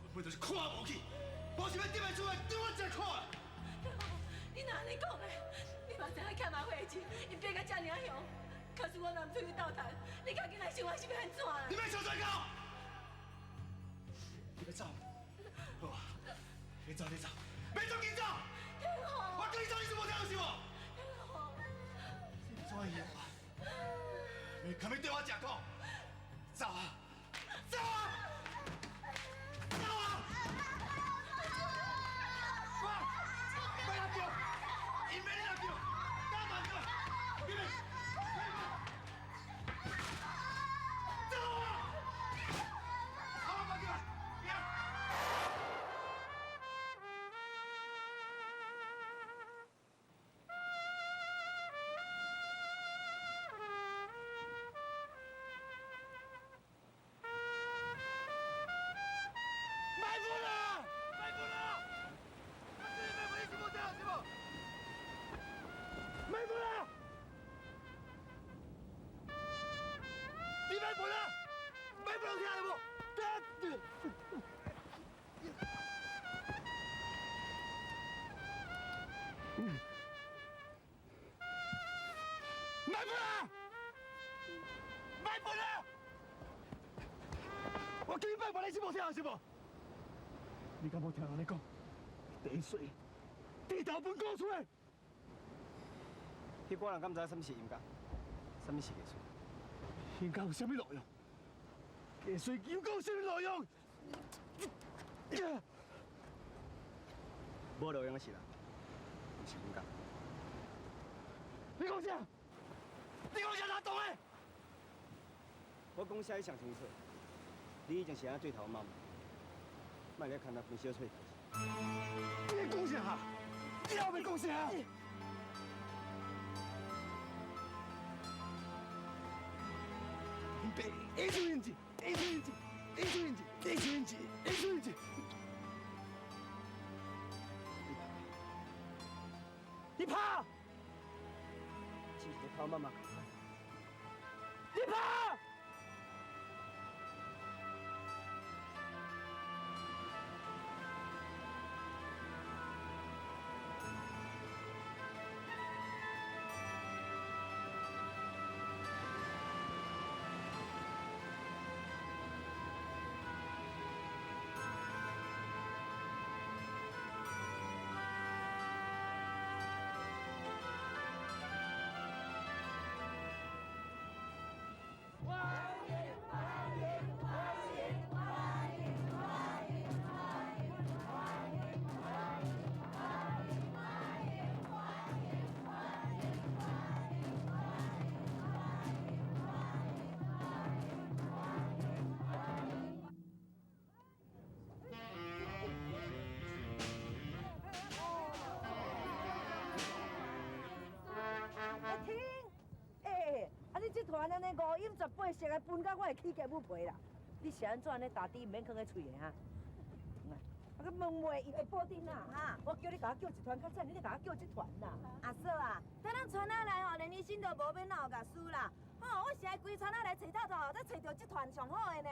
根本就是看無起，無想欲踮佇厝內對我食苦。你哪按呢講的？你嘛知影欠阿花的錢，伊變甲遮爾凶，假使我若毋出去鬥趁，你家己來想我是欲按怎啦？你欲想再講？你欲走？好啊，你走你走，欲走緊走！我叫你走，你是無聽到是無？你怎會用啊？你可欲對我食苦？走啊！走啊！走啊！喂，别来叫，伊免你来叫，加慢叫，你们，走啊！好，我叫，别。埋伏啦！埋伏啦！我这里埋伏，你是无听到是无？埋伏啦！你埋伏啦！埋伏听到无？埋伏啦！埋伏啦！我叫你埋伏，你是无听到是无？你敢无听人咧讲？地水，地头分讲出来。彼寡人敢知啥物是音乐，啥物是艺术？音乐有啥物路用？艺术又阁有啥物路用？无路用的是人，毋是音乐。你讲啥？你讲啥？哪懂的？我讲啥你上清楚。你以前是按怎对头妈妈？莫咧牵他分小翠代志。你咧讲啥？你后欲讲啥？你爸一出印记，一出印记，一出印记，一出印记，一出印记。你怕？是毋是咧偷妈妈？你怕？这团按呢五音十八色的，分甲我会起鸡母皮啦！你是按怎按呢大滴毋免囥佇喙的哈？问话，伊会保证啦。哈，我叫你共我叫一团较早，你咧共我叫这团啦。阿嫂啊，等咱传仔来吼，连医生都无免闹甲输啦。吼，我是爱规传仔来揣透透，才揣著这团上好的呢。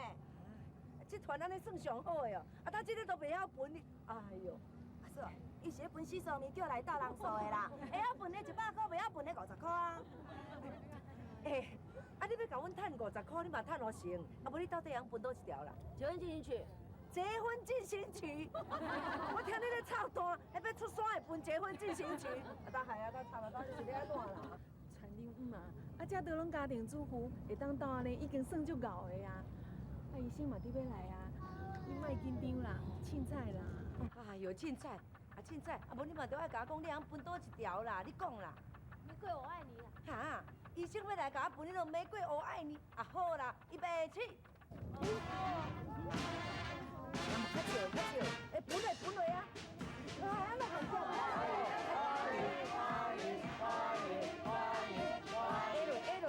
这团按呢算上好的哦，啊，他这个都袂晓分你，哎哟，阿嫂，伊是咧分死数面叫来斗人数的啦，会晓分的100箍，袂晓分的50箍啊。欸，啊，你欲共阮趁50箍，你嘛趁予成，啊，无你到底会晓分佗一条啦？结婚进行曲。结婚进行曲，我听你咧操蛋，彼欲出山会分结婚进行曲，啊，但系啊，但差不多是咧按怎啦？传长姆啊，啊，这都拢家庭主妇，会当斗按呢，已经算足𠢕的啊。啊，医生嘛伫欲来啊，你莫紧张啦，凊彩啦。哎哟，凊彩，啊凊彩，啊无你嘛著爱共我讲，你会晓分佗一条啦，你讲啦。玫瑰我爱你啦。哈，医生欲来共我分彼个玫瑰我爱你，啊好啦，预备起。较少，较少，会分落分落啊！啊，按怎含掉？下落下落下落。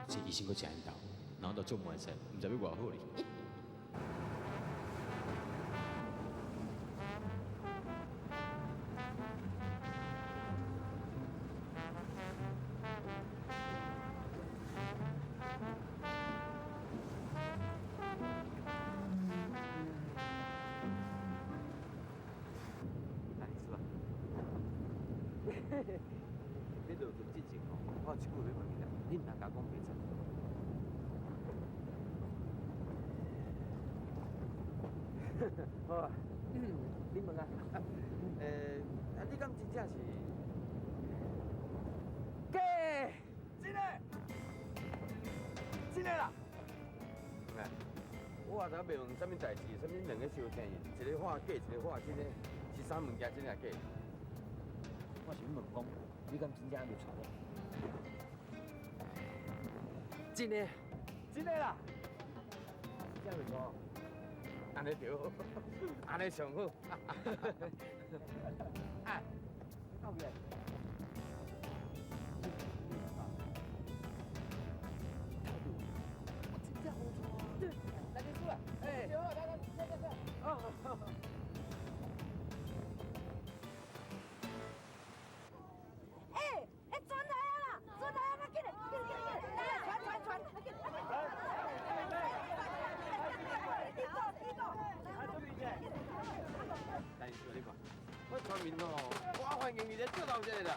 这医生阁真缘投，然后都做袂使，毋知欲偌好哩。来，是吧？你落船之前吼，我有一句话欲问你啦，你毋通共我讲白贼。好啊，你问啊，啊，你敢真正是假？真的，真的啦！哎，我也袂问啥物代志，啥物两个相听，一个话假，一个话真的，是啥物件真抑假？我是欲问讲，你敢真正入船咧？真的，真的啦！真正袂错，按呢对，按呢上好。哎，到未？我真正无错。来结束了，哎，对，来来，来来来，哦。欸，欸，船来啊啦，船来啊，较紧来，紧紧紧，来来，传传传，紧，你讲你讲，但是你看，我全面哦，我欢迎你来做到这个啦。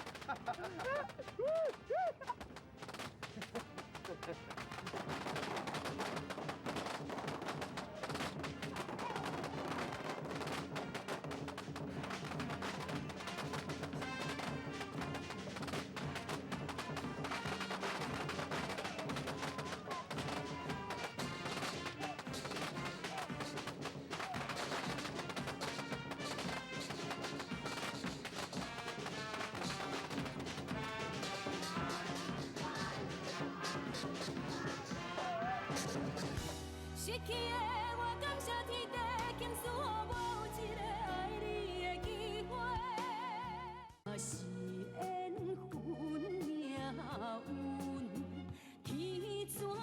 失去的我感谢天地，倾赐予我有一个爱你的机会。若是缘分命运，天怎样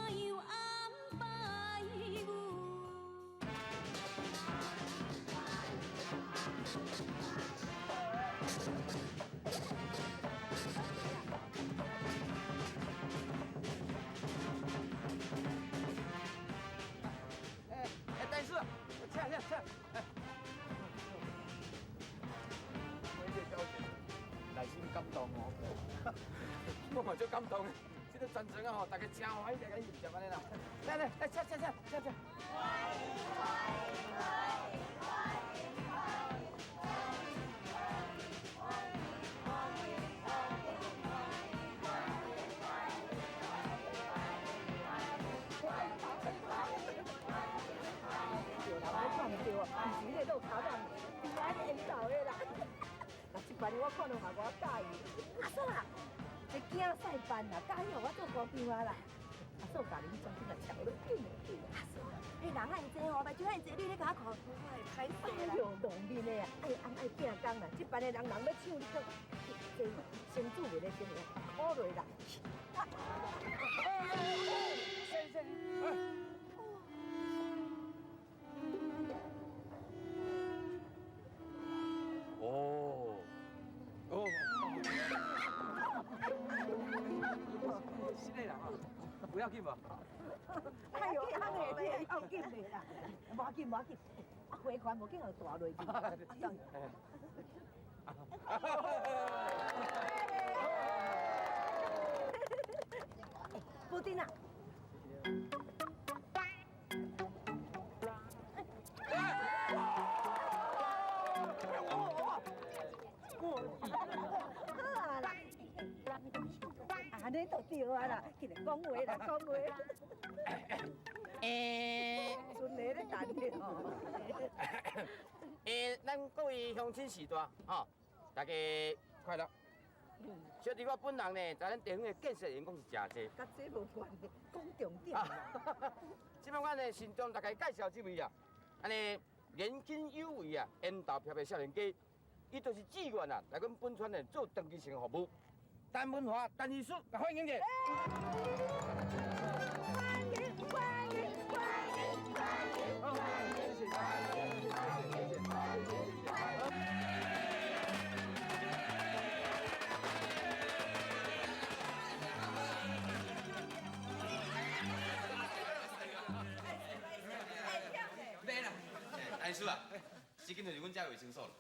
安排阮？哎，但是，请请请，哎，我这个表情，内心感动哦，我嘛足感动的，这个全程啊吼，大家真欢喜，大家翕相按呢啦，来来来，请请请请请。对啦，我看毋对哦，毋是迄个落跤仔，悲哀缘投的啦。嗱，这摆我看到嘛，我佮意。阿嫂啊，这囝婿办啦，佮意予我做姑丈啊啦。阿嫂教恁装紧来吃落，紧紧。阿嫂，彼人遐尔济吼，目睭遐尔济，你咧共我看，我会歹势哎啦。哟，戆面的啊，爱翁爱拼工啦，这班的人人欲抢你讲，这先袂咧生活，苦落啦。哦，哦，是的啦，不要紧吧？哎呦，安尼你会要紧的啦，无要紧无要紧，啊，回款无紧，就大落去。布丁啊！好啊啦，按呢就对啊啦，起来讲话啦，讲话。孙女咧等你哦。咱各位乡亲序大，吼，大家快乐。小弟我本人呢，在咱地方的建设员讲是诚济。佮这无关系，讲重点啦。这摆我呢，慎重大家介绍这位啊，按呢年轻有为啊，缘投飘的少年家，伊就是志愿啊，来阮本村呢做长期性服务。陈文华，陈医师，欢迎者。欢迎欢迎欢迎欢迎欢迎欢迎欢迎欢迎。免啦，陈医师啊，这间就是阮遮卫生所了。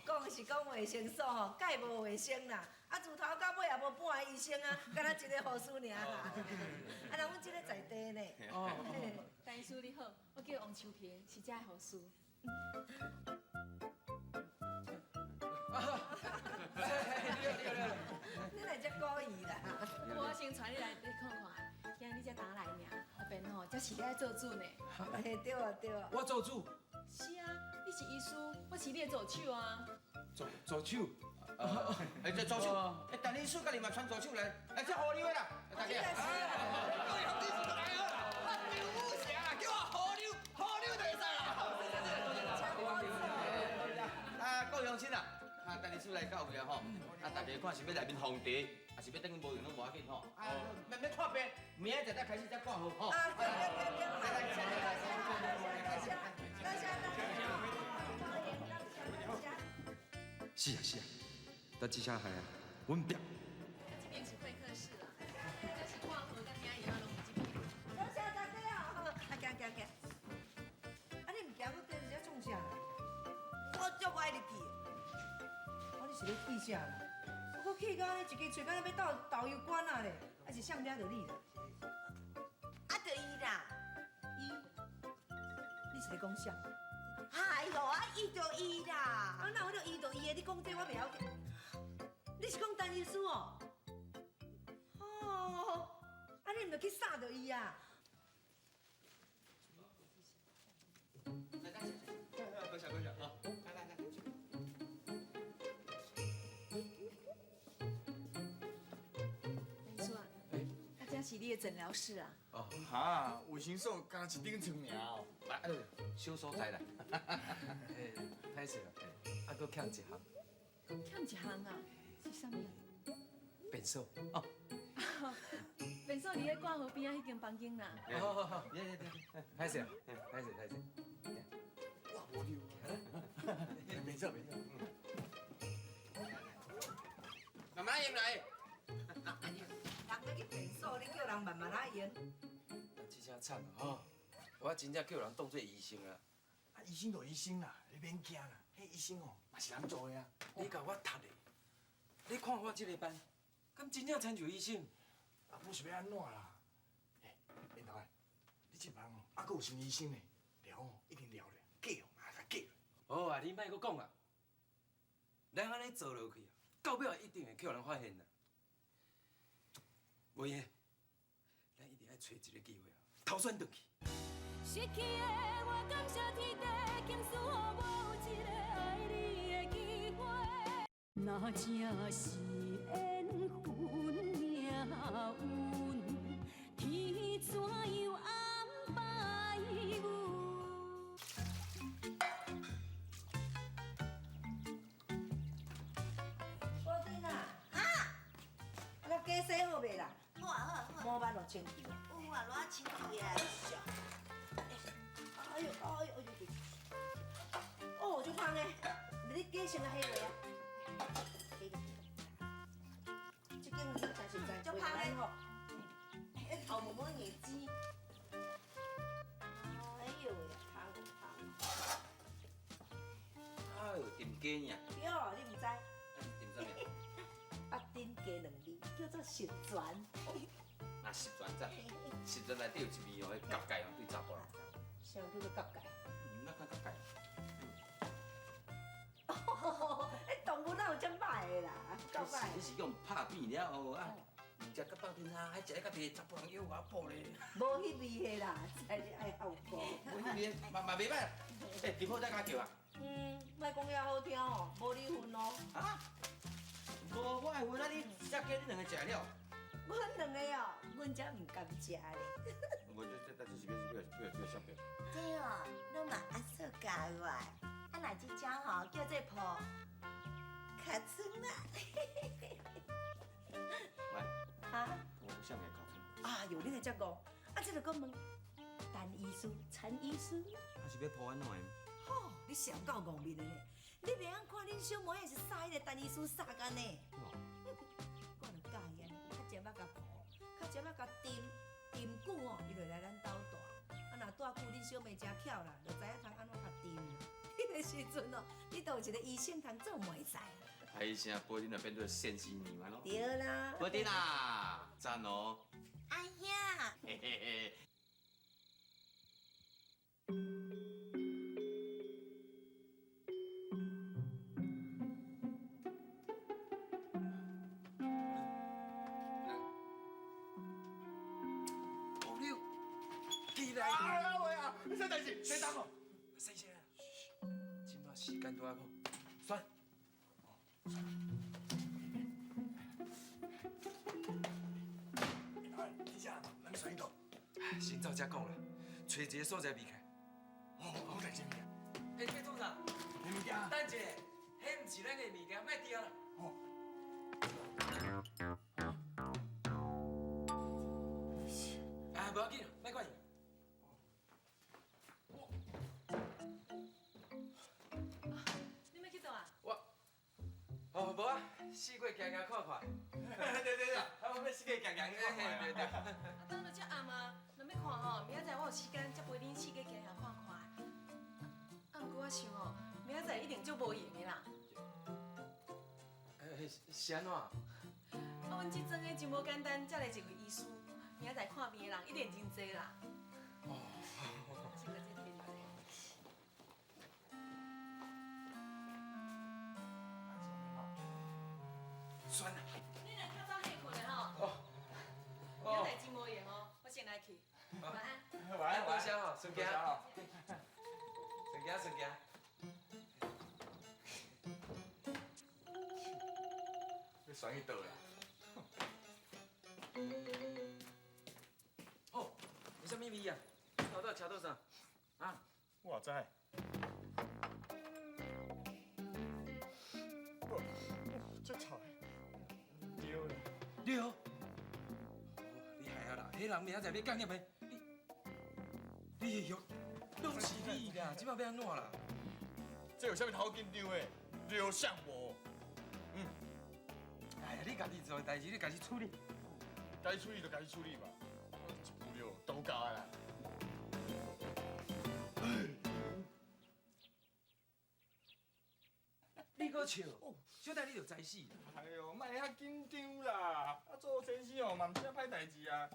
讲是讲卫生所吼，盖无卫生啦。啊，自头到尾也无半个医生啊，敢若一个护士尔啦。啊，人阮这个在地呢。哦。陈医师你好，我叫王秋萍，是遮的护士。你来遮故意啦？我先带你来你看看，今日你才刚来尔，阿便吼，这是你爱做主呢。嘿，对啊对啊。我做主。是啊，你是医师，我是你的助手啊。助手。哎，这助手，哎，陈医师家己嘛穿助手来，来这护溜的啦，大家。各位乡亲大家好啦，我张武成啦，叫我护溜，护溜就会使啦。啊，各位乡亲啊，啊，陈医师来到位啊吼，啊，大家看是欲来面奉茶，还是欲等无闲拢无要紧吼。啊，免免看病，明仔载才开始才挂号吼。啊，对对对对，来来，谢谢谢谢谢谢谢谢。是啊是啊，但这下害啊，阮拼。这边是会客室啦，这是挂号佮领药拢伫这边。多谢大家哦，啊，行行行。啊，你毋行，阁踮遮创啥？我足无爱入去。啊，你是咧气啥啦？我阁气到按呢，一支喙敢若欲斗豆油罐仔咧，啊是啥掠著你啦？啊，就伊啦。伊？你是咧讲啥？哎哟，啊，伊就伊啦。啊，哪有彼个伊就伊的？你讲这我袂晓听。你是讲陈医师哦？哦，啊，你毋著去杀著伊啊？多谢多谢啊！来来来。陈医师啊，啊，这是你的诊疗室啊。哦，哈，卫生所敢若一顶床尔哦。来，小所在啦。欸，歹势啦，啊，阁欠一项。欠一项啊？是啥物？便所。哦。便所伫咧挂号边仔彼间房间啦。好好好，对对对，歹势，歹势歹势。哇，无溜。便所便所。慢慢用来。人欲去便所，你叫人慢慢仔用。这下惨了吼！我真正叫人当做医生啊！啊，医生就医生啦，你免惊啦，彼医生哦嘛是人做的啊。你共我读的，你看我这个班，敢真正亲像医生？啊，不是欲按怎啦？欸，连头啊，你这班哦，犹阁有新医生呢，聊哦已经聊咧，假哦嘛较假。好啊，你莫阁讲啊！咱按呢做落去啊，到尾一定会予人发现啦。无闲，咱一定爱揣一个机会啊，偷选转去。失去的我感谢天地，倾诉予我有一个爱你的机会。若这是缘分命运，天怎样安排阮？宝珍啊，袂啦？好啊好啊好啊。毛板落清气。有啊，偌清气啊！哎呦哎呦哎呦！哦，足香的，你加先来起落啊。这间真实在，足香的吼。迄头毛毛硬煎。哎呦，香香。哎呦，炖鸡尔。对，你毋知？炖啥物？八珍鸡两字，叫做十全。啊，十全赞，十全内底有一味哦，彼甲盖哦，对查埔人。啥叫做甲盖？哪款甲盖？哦，彼动物哪有遮歹的啦？够歹。你是用拍扁了后啊，毋食甲放天啊，彼食甲摕查埔人药我补咧。无彼味的啦，才是爱好补。无彼味，嘛嘛袂歹。欸，伫好再加叫啊。嗯，莫讲遐好听哦，无你份哦。啊？无我的份啊！你食鸡你两个食了。阮两个哦，阮才毋甘食咧。我这这这是要啥物？这哦，拢嘛阿嫂教我的。啊，若这种吼叫做抱尻川啊。喂。哈？我啥物尻川？哎呦，你会遮戆？啊，这就阁问陈医师，陈医师。啊是欲抱按怎的？吼，你上够戆面的呢！你袂晓看恁小妹是杀彼个陈医师杀干呢？我就教伊按呢，较尖仔共抱，较尖仔共沉，沉久吼，伊就来咱兜蹛。啊，若蹛久，恁小妹诚巧啦，就知影通按怎共沉。彼个时阵哦，你就有一个医生通做媒仔。歹声，保恁若变做现实娘啊咯。对啦。保恁啊，赞哦。阿兄。嘿嘿嘿。啥代志？谁当哦？细声，这摆时间拄仔好，选。哎，记者，咱要选去佗？先走才讲啦，揣一个所在离开。哦，好代志物件。欸，你创啥？物件。等一下，彼毋是咱的物件，莫挃啦。哦。啊，无要紧，莫管伊。你欲去佗啊？我，哦，无啊，四界行行看看。对对对，啊，我欲四界行行看看。对对。啊，等到遮暗啊，若欲看吼，明仔载我有时间，才陪恁四界行行看看。啊，毋过我想哦，明仔载一定足无闲的啦。欸，是按怎？啊，阮这庄的真无简单，才来一位医师，明仔载看病的人一定真济啦。哦。这个这个。算啦。你若较早歇困的吼。哦。明仔载真无闲哦，我先来去。晚安。晚安，多谢吼，顺行。顺行顺行。欲选去佗啦？哦，有啥物味啊？头拄车到啥？啊？我知。这臭的，对啦。对。哦，厉害啊啦！彼人明仔载欲降验的，你的药拢是你啦，这摆欲按怎啦？这有啥物好紧张的？刘相无。嗯。哎呀，你家己做的代志，你家己处理。该处理就家己处理嘛。一步了，都够啊啦。你阁笑？小等你就知死。哎呦，莫遐紧张啦！啊，做先生哦，嘛毋是遐歹代志啊。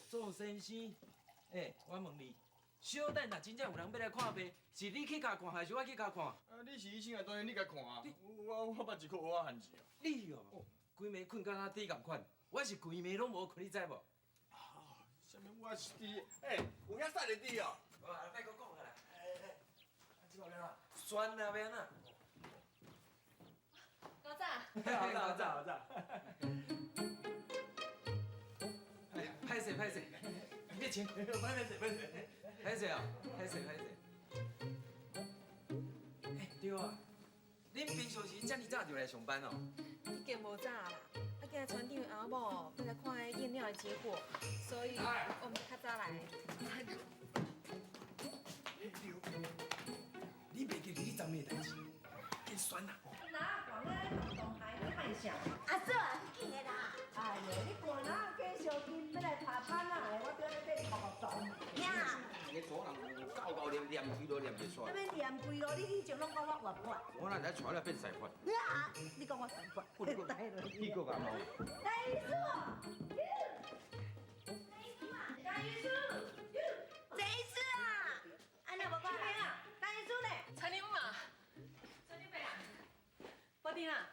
做先生，欸，我问你，小等若真正有人欲来看病，是你去共看，还是我去共看？啊，你是医生啊，当然你共看啊。我捌一个蚵仔番薯。你哦，规暝困甲若猪仝款，我是规暝拢无困，你知无？啊，啥物？我是猪，欸，有影瘦的猪哦。哇，莫阁讲啊啦。欸欸，啊，这摆欲按怎？选啦，欲按怎？老早。好早，好早，好早。哎，歹势歹势，你请。歹势歹势，歹势哦，歹势歹势。欸，对啊，恁平常时遮尔早就来上班哦？已经无早啦，啊，今今日船长的阿某要来看验尿的结果，所以我们较早来。你袂记得你昨暝的代志？变酸啦！哪讲咧？东海你卖啥？阿嫂啊，紧的啦！哎呦，你寒哪加烧金要来爬攀啊？我叫你爬五层。呀！你左人有够够念念几落念袂煞。那边念几落？你以前拢讲我活泼。我哪知带了变师法？啊！你讲我师法？你阁阿毛？大医师，大医师，这医师啊！安那无看啊？大医师呢？陈林嘛，陈林伯啊，宝弟啊，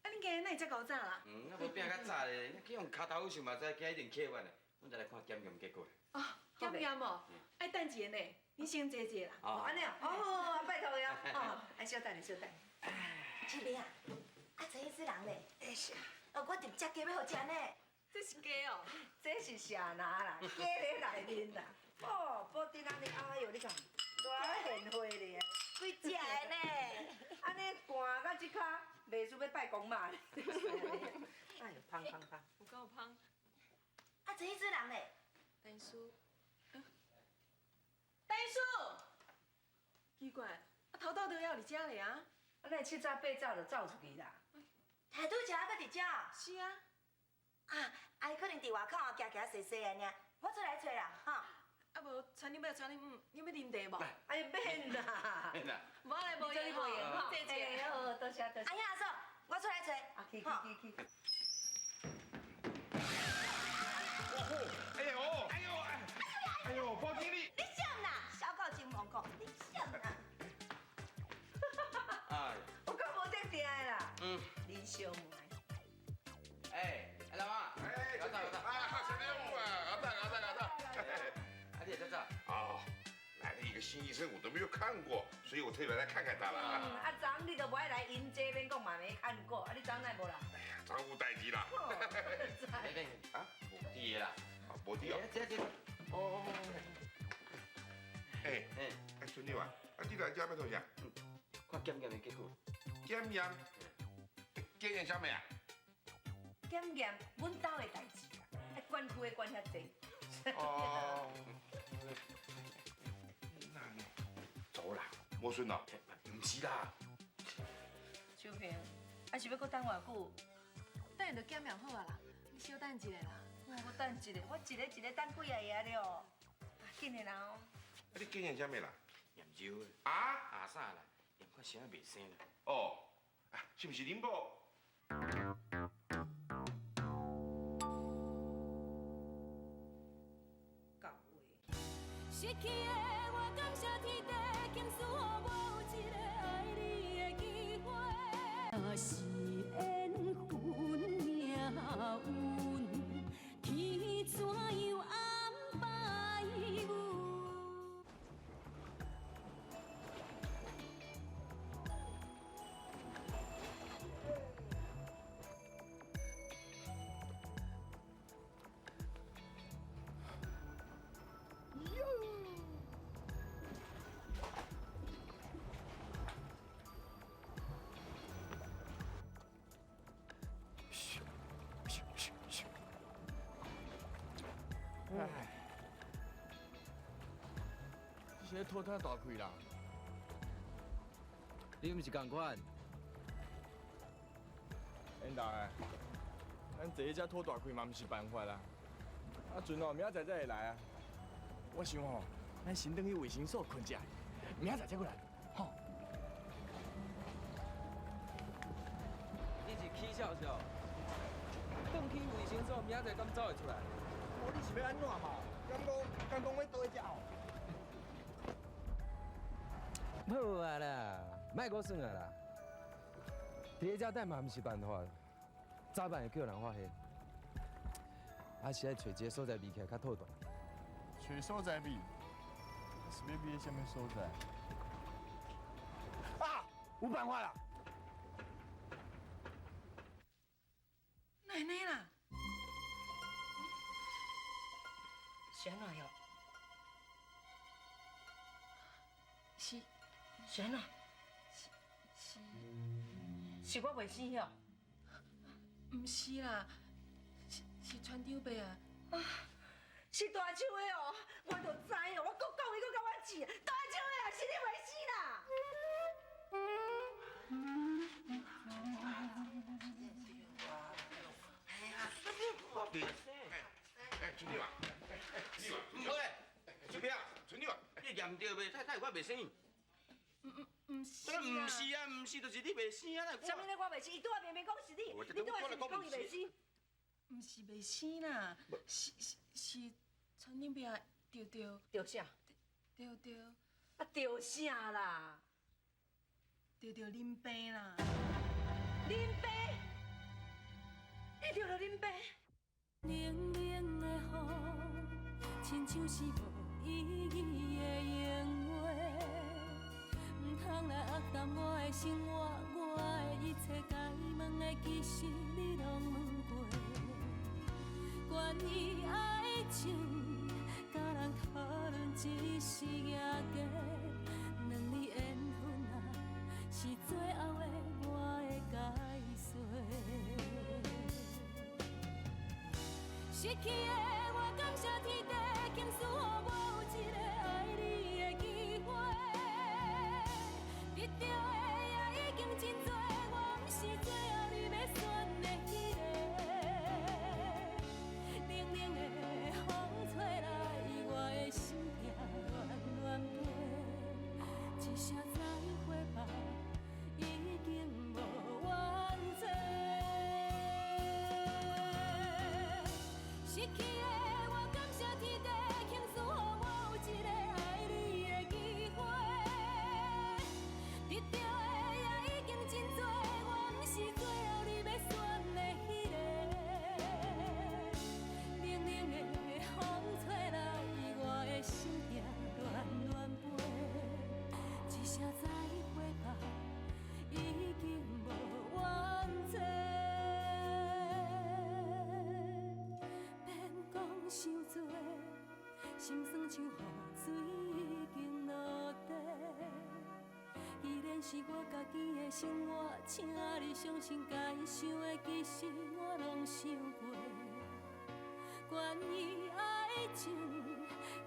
啊恁今日哪会遮够早啦？嗯，啊无变较早咧，去用跤头想嘛知，今一定客阮的，阮就来看检验结果。哦，检验哦，爱等一下呢，你先坐坐啦。哦，按呢哦，拜托呀，哦，爱小等下，小等。这边啊，啊陈医师人咧？哎是。哦，我伫遮鸡欲予食呢。这是鸡哦，这是蛇拿啦，鸡咧内面啦。哦，布丁安呢，哎呦，你看，偌贤惠咧，几只的呢？按呢寒到这跤，袂输欲拜公妈咧。哎呦，芳芳芳，有够芳。啊，陈医师人咧？陈医师，陈医师，奇怪，啊头到底还伫遮咧啊？啊，那七早八早就走出去啦。太拄则还阁伫遮？是啊。啊，啊伊可能伫外口行行踅踅的尔，我出来揣啦，吼。啊无，传你欲传你，你欲啉茶无？哎呀，免啦。免啦。无来无闲无闲吼，谢谢。好，多谢多谢。阿兄阿嫂，我出来揣。啊，去去去去。哎呦，哎呦，哎呦，包经理。你啥啦？小狗真顽固，你啥啦？哎。我够无得定的啦。嗯。林小妹。哎，老王。哎，老早老早。啊，陈天武啊，阿大阿大阿大。啊，你也在这？哦，来了一个新医生，我都没有看过，所以我特别来看看他了。嗯，啊，昨你都无爱来迎接，免讲嘛没看过，啊，你昨哪无来？哎呀，昨有代志啦。没没啊，无伫啦。啊，无伫哦。这这。哦。哎哎，哎，孙女啊，啊，你来这欲创啥？看检验的结果。检验？检验啥物啊？检验阮兜的代志啦，啊，管区的管遐济。哦。那走啦，无孙哦？毋是啦。秋萍，啊是欲阁等偌久？等下就检验好啊啦，你小等一下啦。我等一下，我一个一个等几啊夜了。啊，紧的啦哦。啊，你检验啥物啦？验尿。啊？阿啥啦？验看啥袂生啦。哦，啊，是毋是恁某？失去的我感谢天地，竟赐予我有一个爱你的机会。若是缘分命运，天怎样安排阮？唉，这是咧吐太大气啦！你毋是仝款？缘投的，咱坐遮吐大气嘛，毋是办法啦。啊，阵哦，明仔载才会来啊。我想吼，咱先转去卫生所睏一下，明仔载才过来，吼。你是起笑笑？转去卫生所，明仔载敢走会出来？无你是欲按怎嘛？敢讲欲倒去遮哦？好啊啦，莫阁算啊啦。伫咧遮等嘛，毋是办法，早晚会叫人发现。啊，是爱揣一个所在避起来较妥当。揣所在避？是欲避啥物所在？啊，有办法啦！奶奶啦！是按怎哟？是是按怎？是是我袂生哟？毋是啦，是是船長伯啊。啊，是大樹的哦，我就知哦，我閣講伊閣共我試，大樹的啊，是你袂生啦。我袂生。哎，村長啊，唔好咧，小平，村長，你驗著袂？太太我袂生。毋是啊，毋是啊，毋是，就是你袂生啊！啥物咧？我袂生，伊拄仔明明講是你，你拄仔是講伊袂生？毋是袂生啦，是是是，傳染病著著著啥？著著啊著啥啦？著著啉病啦！啉病？你著著啉病？冷冷的雨，親像是無意義的閒話，毋通來壓淡我的生活，我的一切該問的其實你攏問過。關於愛情，佮人討論只是贏家，兩字緣分啊，是最後的我的解說。失去的我感謝天地，傾賜予我有一個愛你的機會。得著的也已經真濟，我毋是最後你欲選的彼個。冷冷的風吹來，我的心痛亂亂飛，一聲再會吧，已經無怨嗟。失去的我感謝天地，傾賜予我有一個愛你的機會。得著的也已經真濟，我毋是最後你欲選的彼個。冷冷的風吹來，我的心痛亂亂飛，一聲再會吧，已經無怨嗟。免講傷濟，心酸像雨水已經落地。既然是我家己的生活，請你相信，該想的其實我攏想過。關於愛情，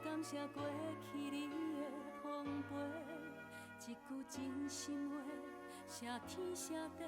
感謝過去你的奉陪，一句真心話，謝天謝地。